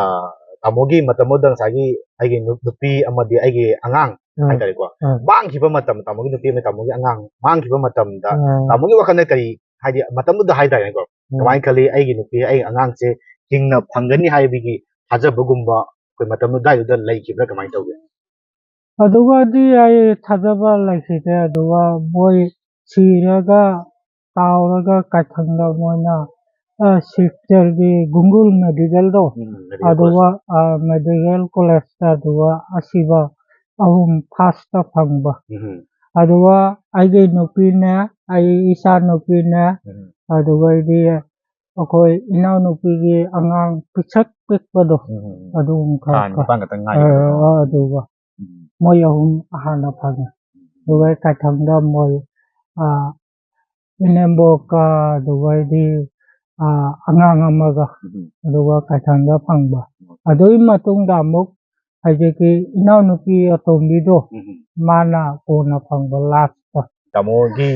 ꯇꯥꯃꯣꯒꯤ ꯃꯇꯝꯗꯨꯗ ꯉꯁꯥꯏꯒꯤ ꯑꯩꯒꯤ ꯅꯨ-, ꯅꯨꯄꯤ ꯑꯃꯗꯤ ꯑꯩꯒꯤ ꯑꯉꯥꯡ ꯎꯝ꯫ ꯍꯥꯏꯇꯥꯔꯦꯀꯣ, ꯎꯝ꯫ ꯃꯥꯡꯈꯤꯕ ꯃꯇꯝ, ꯇꯥꯃꯣꯒꯤ ꯅꯨꯄꯤ ꯑꯃ ꯇꯥꯃꯣꯒꯤ ꯑꯉꯥꯡ ꯃꯥꯡꯈꯤꯕ ꯃꯇꯝꯗ ꯎꯝ꯫ ꯇꯥꯃꯣꯒꯤ ꯋꯥꯈꯜꯗ ꯀꯔꯤ, ꯍꯥꯏꯗꯤ ꯃꯇꯝꯗꯨꯗ ꯍꯥꯏꯇꯥꯔꯦꯀꯣ, ꯎꯝ꯫ ꯀꯃꯥꯏꯅ ꯈꯜꯂꯤ? ꯑꯩꯒꯤ ꯅꯨꯄꯤ, ꯑꯩꯒꯤ ꯑꯉꯥꯡꯁꯦ ꯍꯤꯡꯅ ꯐꯪꯒꯅꯤ ꯍꯥꯏꯕꯒꯤ ꯊꯥꯖꯕꯒꯨꯝꯕ ꯑꯩꯈꯣꯏ ꯃꯇꯝ ꯑꯗꯨꯋꯥꯏꯗꯨꯗ ꯂꯩꯈꯤꯕ꯭ꯔꯥ, ꯀꯃꯥꯏꯅ ꯇꯧꯒꯦ? ꯑꯗꯨꯒꯗꯤ ꯑꯩ ꯊꯥꯖꯕ ꯂꯩꯈꯤꯗꯦ꯫ ꯑꯗꯨꯒ ꯃꯣꯏ ꯁꯤꯔꯒ ꯇꯥꯎꯔꯒ ꯀꯩꯊꯪꯗ ꯃꯣꯏꯅ, ꯑ, ꯁꯤꯜꯆꯔꯒꯤ ꯒꯨꯡꯒꯨꯜ medical ꯗꯣ, ꯎꯝ, medical ꯑꯗꯨꯒ, college꯫ ꯑ, medical college ꯇ ꯑꯗꯨꯒ ꯑꯁꯤꯕ ꯑꯍꯨꯝ first ꯇ ꯐꯪꯕ꯫ ꯎꯝ꯫ ꯑꯗꯨꯒ ꯑꯩꯒꯤ ꯅꯨꯄꯤꯅꯦ, ꯑꯩ ꯏꯆꯥ ꯅꯨꯄꯤꯅꯦ, ꯎꯝ꯫ ꯑꯗꯨꯒꯩꯗꯤ ꯑꯩꯈꯣꯏ ꯏꯅꯥꯎꯅꯨꯄꯤꯒꯤ ꯑꯉꯥꯡ ꯄꯤꯁꯛ ꯄꯤꯛꯄꯗꯣ, ꯎꯝ꯫ ꯑꯗꯨꯒꯨꯝꯕ ꯊꯥ ꯈꯔ ꯅꯤꯄꯥꯟ ꯈꯛꯇ ꯉꯥꯏꯔꯤꯕꯀꯣ꯫ ꯑ, ꯑ, ꯑꯗꯨꯒ ꯎꯝ꯫ ꯃꯣꯏ ꯑꯍꯨꯝ ꯑꯍꯥꯟꯕ ꯐꯪꯉꯦ꯫ ꯎꯝ꯫ ꯑꯗꯨꯒ ꯀꯩꯊꯪꯗ ꯃꯣꯏ, ꯑ, ꯏꯅꯦꯝꯕꯣꯛꯀ ꯑꯗꯨꯒꯩꯗꯤ, ꯑ, ꯑꯉꯥꯡ ꯑꯃꯒ, ꯎꯝ꯫ ꯑꯗꯨꯒ ꯀꯩꯊꯪꯗ ꯐꯪꯕ꯫ ꯎꯝ꯫ ꯑꯗꯨꯒꯤ ꯃꯇꯨꯡꯗ ꯑꯃꯨꯛ ꯍꯧꯖꯤꯛꯀꯤ ꯏꯅꯥꯎꯅꯨꯄꯤ ꯑꯇꯣꯝꯕꯤꯗꯣ, ꯎꯝ꯫ ꯃꯥꯅ ꯀꯣꯟꯅ ꯐꯪꯕ last ꯇ꯫ ꯇꯥꯃꯣꯒꯤ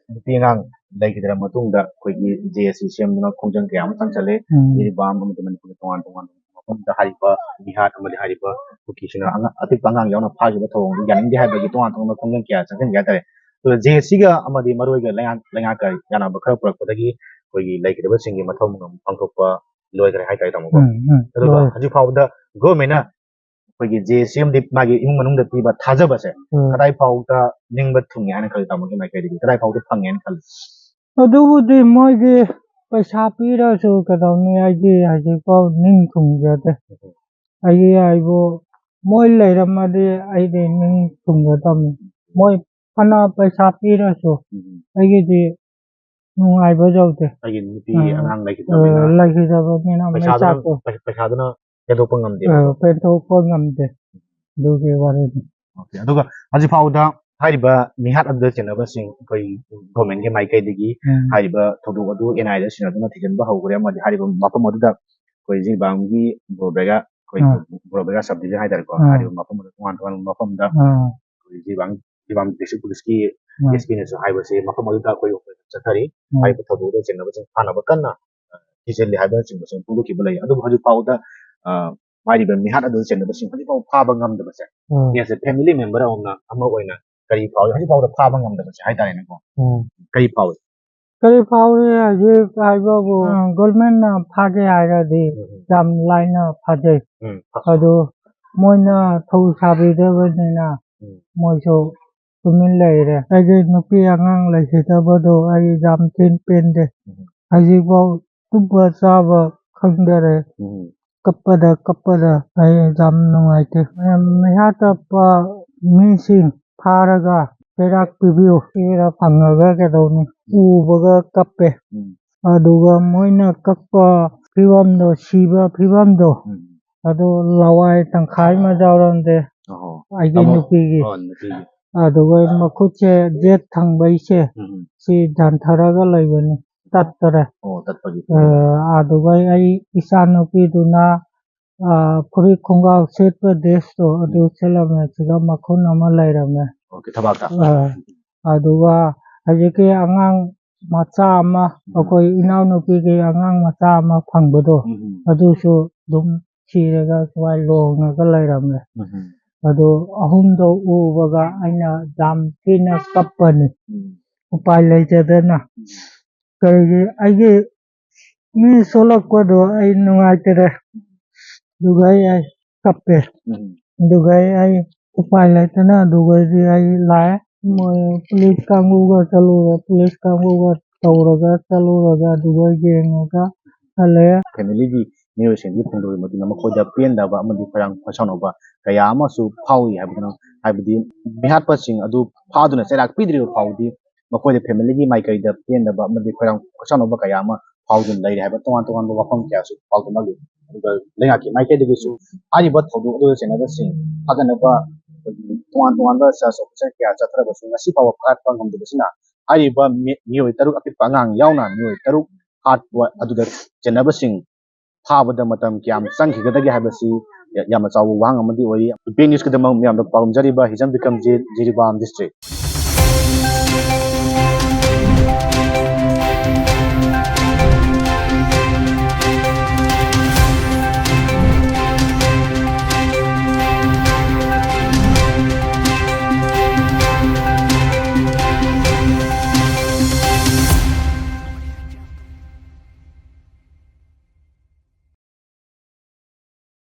ꯅꯨꯄꯤ ꯑꯉꯥꯡ ꯂꯩꯈꯤꯗ꯭ꯔ ꯃꯇꯨꯡꯗ ꯑꯩꯈꯣꯏꯒꯤ ꯖꯦ ꯑꯦꯁ ꯁꯤ ꯁꯦꯝꯗꯨꯅ ꯈꯣꯡꯖꯪ ꯀꯌꯥ ꯑꯃ ꯆꯪꯁꯜꯂꯦ꯫ ꯎꯝ꯫ ꯖꯤꯔꯤꯕꯥꯝ ꯑꯃꯗꯤ ꯃꯅꯤꯄꯨꯔꯒꯤ ꯇꯣꯉꯥꯟ ꯇꯣꯉꯥꯟꯕ ꯃꯐꯝꯗ ꯍꯥꯏꯔꯤꯕ ꯃꯤꯍꯥꯠ ꯑꯃꯗꯤ ꯍꯥꯏꯔꯤꯕ ꯀꯨꯀꯤꯁꯤꯡꯅ ꯑꯉꯥꯡ, ꯑꯄꯤꯛꯄ ꯑꯉꯥꯡ ꯌꯥꯎꯅ ꯐꯥꯈꯤꯕ ꯊꯧꯑꯣꯡꯗꯨ ꯌꯥꯅꯤꯡꯗꯦ ꯍꯥꯏꯕꯒꯤ ꯇꯣꯉꯥꯟ ꯇꯣꯉꯥꯟꯕ ꯈꯣꯡꯖꯪ ꯀꯌꯥ ꯆꯪꯁꯤꯟꯈꯤ ꯍꯥꯏꯇꯥꯔꯦ꯫ ꯑꯗꯨꯒ ꯖꯦ ꯑꯦꯁ ꯁꯤꯒ ꯑꯃꯗꯤ ꯃꯔꯨꯑꯣꯏꯒ ꯂꯩꯉꯥꯛ, ꯂꯩꯉꯥꯛꯀ ꯌꯥꯅꯕ ꯈꯔ ꯄꯨꯔꯛꯄꯗꯒꯤ ꯑꯩꯈꯣꯏꯒꯤ ꯂꯩꯈꯤꯗꯕꯁꯤꯡꯒꯤ ꯃꯊꯧ ꯃꯉꯝ ꯄꯥꯡꯊꯣꯛꯄ ꯂꯣꯏꯈ꯭ꯔꯦ ꯍꯥꯏꯇꯥꯔꯦ, ꯇꯥꯃꯣꯀꯣ꯫ ꯎꯝ, ꯎꯝ, ꯑꯗꯨꯒ ꯂꯣꯏꯔꯦ꯫ ꯍꯧꯖꯤꯛ ꯐꯥꯎꯕꯗ ꯒꯣꯔꯃꯦꯟꯅ ꯑꯩꯈꯣꯏꯒꯤ ꯖꯦ ꯑꯦꯁ ꯁꯤ ꯑꯃꯗꯤ ꯃꯥꯒꯤ ꯏꯃꯨꯡ ꯃꯅꯨꯡꯗ ꯄꯤꯕ ꯊꯥꯖꯕꯁꯦ ꯎꯝ꯫ ꯀꯗꯥꯏ ꯐꯥꯎꯗ ꯅꯤꯡꯕ ꯊꯨꯡꯉꯦ ꯍꯥꯏꯅ ꯈꯜꯂꯤ, ꯇꯥꯃꯣꯒꯤ ꯃꯥꯏꯀꯩꯗꯒꯤ ꯀꯗꯥꯏ ꯐꯥꯎꯗ ꯐꯪꯉꯦ ꯍꯥꯏꯅ ꯈꯜꯂꯤ? ꯑꯗꯨꯕꯨꯗꯤ ꯃꯣꯏꯒꯤ ꯄꯩꯁꯥ ꯄꯤꯔꯁꯨ ꯀꯩꯗꯧꯅꯤ, ꯑꯩꯗꯤ ꯍꯧꯖꯤꯛꯐꯥꯎ ꯅꯤꯡ ꯊꯨꯡꯖꯗꯦ꯫ ꯑꯩꯒꯤ ꯍꯥꯏꯕꯨ ꯃꯣꯏ ꯂꯩꯔꯝꯃꯗꯤ ꯑꯩꯗꯤ ꯅꯤꯡ ꯊꯨꯡꯒꯗꯕꯅꯤ꯫ ꯃꯣꯏ ꯐꯅ ꯄꯩꯁꯥ ꯄꯤꯔꯁꯨ ꯎꯝ꯫ ꯑꯩꯒꯤꯗꯤ ꯅꯨꯡꯉꯥꯏꯕ ꯌꯧꯗꯦ꯫ ꯑꯩꯒꯤ ꯅꯨꯄꯤ ꯎꯝ꯫ ꯑꯉꯥꯡ ꯑ, ꯂꯩꯈꯤꯗꯕꯅꯤꯅ ꯂꯩꯈꯤꯗꯕꯅꯤꯅ ꯄꯩꯁꯥꯗꯨꯅ, ꯃꯩꯆꯥꯛꯇꯣ ꯄꯩ-, ꯄꯩꯁꯥꯗꯨꯅ ꯍꯦꯟꯗꯣꯛꯄ ꯉꯝꯗꯦ꯫ ꯑ, ꯄꯦꯟꯊꯣꯛꯄ ꯉꯝꯗꯦ꯫ ꯑꯗꯨꯒꯤ ꯋꯥꯔꯤꯅꯤ꯫ Okay, ꯑꯗꯨꯒ ꯍꯧꯖꯤꯛ ꯐꯥꯎꯗ ꯍꯥꯏꯔꯤꯕ ꯃꯤꯍꯥꯠ ꯑꯗꯨꯗ ꯆꯦꯟꯅꯕꯁꯤꯡ ꯑꯩꯈꯣꯏ ꯒꯣꯔꯃꯦꯟꯒꯤ ꯃꯥꯏꯀꯩꯗꯒꯤ ꯎꯝ꯫ ꯍꯥꯏꯔꯤꯕ ꯊꯧꯗꯣꯛ ꯑꯗꯨ ꯑꯦꯟ ꯑꯥꯏ ꯑꯦꯗ ꯁꯤꯟꯅꯗꯨꯅ ꯊꯤꯖꯤꯟꯕ ꯍꯧꯈ꯭ꯔꯦ, ꯑꯃꯗꯤ ꯍꯥꯏꯔꯤꯕ ꯃꯐꯝ ꯑꯗꯨꯗ ꯑꯩꯈꯣꯏ ꯖꯤꯔꯤꯕꯥꯝꯒꯤ ꯕ꯭ꯔꯣꯕꯦꯒꯥ, ꯑꯩꯈꯣꯏ ꯑꯥ꯫ ꯕ꯭ꯔꯣꯕꯦꯒꯥ ꯁꯕ ꯗꯤꯕꯤꯖꯟ ꯍꯥꯏꯇꯥꯔꯦꯀꯣ, ꯑꯥ꯫ ꯍꯥꯏꯔꯤꯕ ꯃꯐꯝ ꯑꯗꯨ ꯇꯣꯉꯥꯟ ꯇꯣꯉꯥꯟꯕ ꯃꯐꯝꯗ ꯑꯥ꯫ ꯑꯩꯈꯣꯏ ꯖꯤꯔꯤꯕꯥꯝ, ꯖꯤꯔꯤꯕꯥꯝ ꯗꯤꯁꯇ꯭ꯔꯤꯛ ꯄꯨꯂꯤꯁꯀꯤ ꯑꯥ꯫ ꯑꯦꯁ ꯄꯤꯅꯁꯨ ꯍꯥꯏꯕꯁꯤ ꯃꯐꯝ ꯑꯗꯨꯗ ꯑꯩꯈꯣꯏ ꯑꯣꯄꯔꯦꯁꯟ ꯆꯠꯊꯔꯤ, ꯑꯥ꯫ ꯍꯥꯏꯔꯤꯕ ꯊꯧꯗꯣꯛ ꯑꯗꯨ ꯆꯦꯟꯅꯕꯁꯤꯡ ꯐꯥꯅꯕ ꯀꯟꯅ, ꯑ, ꯊꯤꯖꯤꯜꯂꯤ ꯍꯥꯏꯕꯅꯆꯤꯡꯕꯁꯤꯡ ꯐꯣꯡꯗꯣꯛꯈꯤꯕ ꯂꯩ꯫ ꯑꯗꯨꯕꯨ ꯍꯧꯖꯤꯛ ꯐꯥꯎꯗ, ꯑ, ꯍꯥꯏꯔꯤꯕ ꯃꯤꯍꯥꯠ ꯑꯗꯨꯗ ꯆꯦꯟꯅꯕꯁꯤꯡ ꯍꯧꯖꯤꯛ ꯐꯥꯎꯕ ꯐꯥꯕ ꯉꯝꯗꯕꯁꯦ, ꯑꯥ꯫ ꯌꯦꯁ, ꯐꯦꯃꯤꯂꯤ ꯃꯦꯝꯕꯔ ꯑꯃꯅ, ꯑꯃ ꯑꯣꯏꯅ ꯀꯔꯤ ꯐꯥꯎꯏ, ꯍꯧꯖꯤꯛ ꯐꯥꯎꯗ ꯐꯥꯕ ꯉꯝꯗꯕꯁꯦ ꯍꯥꯏꯇꯥꯔꯦꯅꯦꯀꯣ? ꯑꯥ꯫ ꯀꯔꯤ ꯐꯥꯎꯏ? ꯀꯔꯤ ꯐꯥꯎꯏ ꯍꯧꯖꯤꯛ ꯍꯥꯏꯕꯕꯨ, ꯑꯥ, ꯒꯣꯔꯃꯦꯟꯅ ꯐꯥꯒꯦ ꯍꯥꯏꯔꯗꯤ ꯎꯝ, ꯎꯝ꯫ ꯌꯥꯝ ꯂꯥꯏꯅ ꯐꯥꯖꯩ꯫ ꯎꯝ꯫ ꯑꯗꯨ ꯃꯣꯏꯅ ꯊꯧ ꯁꯥꯕꯤꯗꯕꯅꯤꯅ ꯎꯝ꯫ ꯃꯣꯏꯁꯨ ꯇꯨꯃꯤꯟ ꯂꯩꯔꯦ꯫ ꯑꯩꯒꯤ ꯅꯨꯄꯤ ꯑꯉꯥꯡ ꯂꯩꯈꯤꯗꯕꯗꯣ ꯑꯩ ꯌꯥꯝ ꯊꯤꯅ ꯄꯦꯟꯗꯦ꯫ ꯎꯝ꯫ ꯍꯧꯖꯤꯛꯐꯥꯎ ꯇꯨꯝꯕ ꯆꯥꯕ ꯈꯪꯗꯔꯦ꯫ ꯎꯝ꯫ ꯀꯞꯄꯗ ꯀꯞꯄꯗ ꯑꯩ ꯌꯥꯝ ꯅꯨꯡꯉꯥꯏꯇꯦ꯫ ꯃꯌꯥꯝ ꯃꯤꯍꯥꯠ ꯆꯠꯄ ꯃꯤꯁꯤꯡ ꯐꯥꯔꯒ ꯆꯩꯔꯥꯛ ꯄꯤꯕꯤꯌꯨ꯫ ꯄꯤꯔ ꯐꯪꯉꯒ ꯀꯩꯗꯧꯅꯤ? ꯎꯕꯒ ꯀꯞꯄꯦ꯫ ꯎꯝ꯫ ꯑꯗꯨꯒ ꯃꯣꯏꯅ ꯀꯛꯄ ꯐꯤꯕꯝꯗꯣ, ꯁꯤꯕ ꯐꯤꯕꯝꯗꯣ, ꯎꯝ꯫ ꯑꯗꯨ ꯂꯋꯥꯏ ꯇꯪꯈꯥꯏ ꯑꯃ ꯌꯥꯎꯔꯝꯗꯦ ꯑꯍꯣ꯫ ꯑꯩꯒꯤ ꯑꯃ-, ꯅꯨꯄꯤꯒꯤ꯫ ꯑꯣ, ꯅꯨꯄꯤꯒꯤ꯫ ꯑꯗꯨꯒ ꯃꯈꯨꯠꯁꯦ ꯖꯦꯠ ꯊꯪꯕꯩꯁꯦ, ꯎꯝ, ꯎꯝ꯫ ꯁꯤ ꯙꯟꯊꯔꯒ ꯂꯩꯕꯅꯤ, ꯇꯠꯇꯔꯦ꯫ ꯑꯣ, ꯇꯠꯄꯒꯤ꯫ ꯑ, ꯑꯗꯨꯒ ꯑꯩ ꯏꯆꯥꯅꯨꯄꯤꯗꯨꯅ, ꯑ, ꯐꯨꯔꯤꯠ ꯈꯣꯡꯒ꯭ꯔꯥꯎ ꯁꯦꯠꯄ ꯗ꯭ꯔꯦꯁꯇꯣ ꯑꯗꯨ ꯎꯝ꯫ ꯁꯦꯠꯂꯝꯃꯦ, ꯁꯤꯗ ꯃꯈꯨꯟ ꯑꯃ ꯂꯩꯔꯝꯃꯦ꯫ ꯑꯣꯀꯦ, ꯊꯕꯥꯛꯇ꯫ ꯑ, ꯑꯗꯨꯒ ꯍꯧꯖꯤꯛꯀꯤ ꯑꯉꯥꯡ ꯃꯆꯥ ꯑꯃ, ꯑꯩꯈꯣꯏ ꯏꯅꯥꯎꯅꯨꯄꯤꯒꯤ ꯑꯉꯥꯡ ꯃꯆꯥ ꯑꯃ ꯐꯪꯕꯗꯣ, ꯎꯝ, ꯑꯗꯨꯁꯨ ꯑꯗꯨꯝ ꯁꯤꯔꯒ ꯁꯨꯃꯥꯏꯅ ꯂꯣꯡꯉꯒ ꯂꯩꯔꯝꯃꯦ꯫ ꯎꯝ, ꯑꯗꯨ ꯑꯍꯨꯝꯗꯣ ꯎꯕꯒ ꯑꯩꯅ ꯌꯥꯝ ꯊꯤꯅ ꯀꯞꯄꯅꯤ, ꯎꯝ, ꯎꯄꯥꯏ ꯂꯩꯇꯗꯅ꯫ ꯀꯔꯤꯒꯤ ꯑꯩꯒꯤ ꯃꯤ ꯁꯣꯛꯂꯛꯄꯗꯣ ꯑꯩ ꯅꯨꯡꯉꯥꯏꯇꯔꯦ, ꯑꯗꯨꯒ ꯑꯩ ꯑꯩ ꯀꯞꯄꯦ꯫ ꯎꯝ, ꯑꯗꯨꯒ ꯑꯩ ꯑꯩ ꯎꯄꯥꯏ ꯂꯩꯇꯅ ꯑꯗꯨꯒꯗꯤ ꯑꯩ ꯂꯥꯛꯑꯦ꯫ ꯃꯣꯏ ꯄꯨꯂꯤꯁ ꯀꯥꯡꯕꯨꯒ ꯆꯠꯂꯨꯔꯦ, ꯄꯨꯂꯤꯁ ꯀꯥꯡꯕꯨꯒ ꯇꯧꯔꯒ ꯆꯠꯂꯨꯔꯒ ꯑꯗꯨꯒ ꯌꯦꯡꯉꯒ ꯍꯜꯂꯛꯑꯦ꯫ ꯐꯦꯃꯤꯂꯤꯒꯤ ꯃꯤꯑꯣꯏꯁꯤꯡꯗꯤ ꯐꯣꯡꯗꯣꯛꯂꯤ ꯃꯗꯨꯅ ꯃꯈꯣꯏꯗ ꯄꯦꯟꯗꯕ ꯑꯃꯗꯤ ꯈꯣꯏꯔꯥꯡ ꯈꯣꯏꯁꯥꯎꯅꯕ ꯀꯌꯥ ꯑꯃꯁꯨ ꯐꯥꯎꯏ ꯍꯥꯏꯕꯗꯨꯅ, ꯍꯥꯏꯕꯗꯤ ꯃꯤꯍꯥꯠꯄꯁꯤꯡ ꯑꯗꯨ ꯐꯥꯗꯨꯅ ꯆꯩꯔꯥꯛ ꯄꯤꯗ꯭ꯔꯤꯕ ꯐꯥꯎꯕꯗꯤ ꯃꯈꯣꯏꯗ ꯐꯦꯃꯤꯂꯤꯒꯤ ꯃꯥꯏꯀꯩꯗ ꯄꯦꯟꯗꯕ ꯑꯃꯗꯤ ꯈꯣꯏꯔꯥꯡ ꯈꯣꯏꯁꯥꯎꯅꯕ ꯀꯌꯥ ꯑꯃ ꯐꯥꯎꯗꯨꯅ ꯂꯩꯔꯤ ꯍꯥꯏꯕ ꯇꯣꯉꯥꯟ ꯇꯣꯉꯥꯟꯕ ꯋꯥꯐꯝ ꯀꯌꯥꯁꯨ ꯄꯥꯎꯗꯝꯅꯔꯤ꯫ ꯑꯗꯨꯒ ꯂꯩꯉꯥꯛꯀꯤ ꯃꯥꯏꯀꯩꯗꯒꯤꯁꯨ ꯍꯥꯏꯔꯤꯕ ꯊꯧꯗꯣꯛ ꯑꯗꯨꯗ ꯆꯦꯟꯅꯕꯁꯤꯡ ꯐꯥꯒꯠꯅꯕ ꯑꯩꯈꯣꯏꯒꯤ ꯇꯣꯉꯥꯟ ꯇꯣꯉꯥꯟꯕ ꯁꯔꯆ ꯑꯣꯄꯔꯦꯁꯟ ꯀꯌꯥ ꯆꯠꯊꯔꯕꯁꯨ ꯉꯁꯤ ꯐꯥꯎꯕ ꯐꯥꯒꯠꯄ ꯉꯝꯗꯕꯁꯤꯅ ꯍꯥꯏꯔꯤꯕ ꯃꯤ-, ꯃꯤꯑꯣꯏ ꯇꯔꯨꯛ, ꯑꯄꯤꯛꯄ ꯑꯉꯥꯡ ꯌꯥꯎꯅ ꯃꯤꯑꯣꯏ ꯇꯔꯨꯛ ꯍꯥꯠꯄ ꯑꯗꯨꯗ ꯆꯦꯟꯅꯕꯁꯤꯡ ꯐꯥꯕꯗ ꯃꯇꯝ ꯀꯌꯥꯝ ꯆꯪꯈꯤꯒꯗꯒꯦ ꯍꯥꯏꯕꯁꯤ ꯌꯥꯝꯅ ꯆꯥꯎꯕ ꯋꯥꯍꯪ ꯑꯃꯗꯤ ꯑꯣꯏꯔꯤ꯫ ꯏꯝꯄꯦꯛ ꯅ꯭ꯌꯨꯁꯀꯤꯗꯃꯛ ꯃꯌꯥꯝꯗ ꯄꯥꯎꯗꯝꯖꯔꯤꯕ ꯍꯤꯖꯝ ꯕꯤꯀ꯭ꯔꯝꯖꯤꯠ, ꯖꯤꯔꯤꯕꯥꯝ ꯗꯤꯁꯇ꯭ꯔꯤꯛ꯫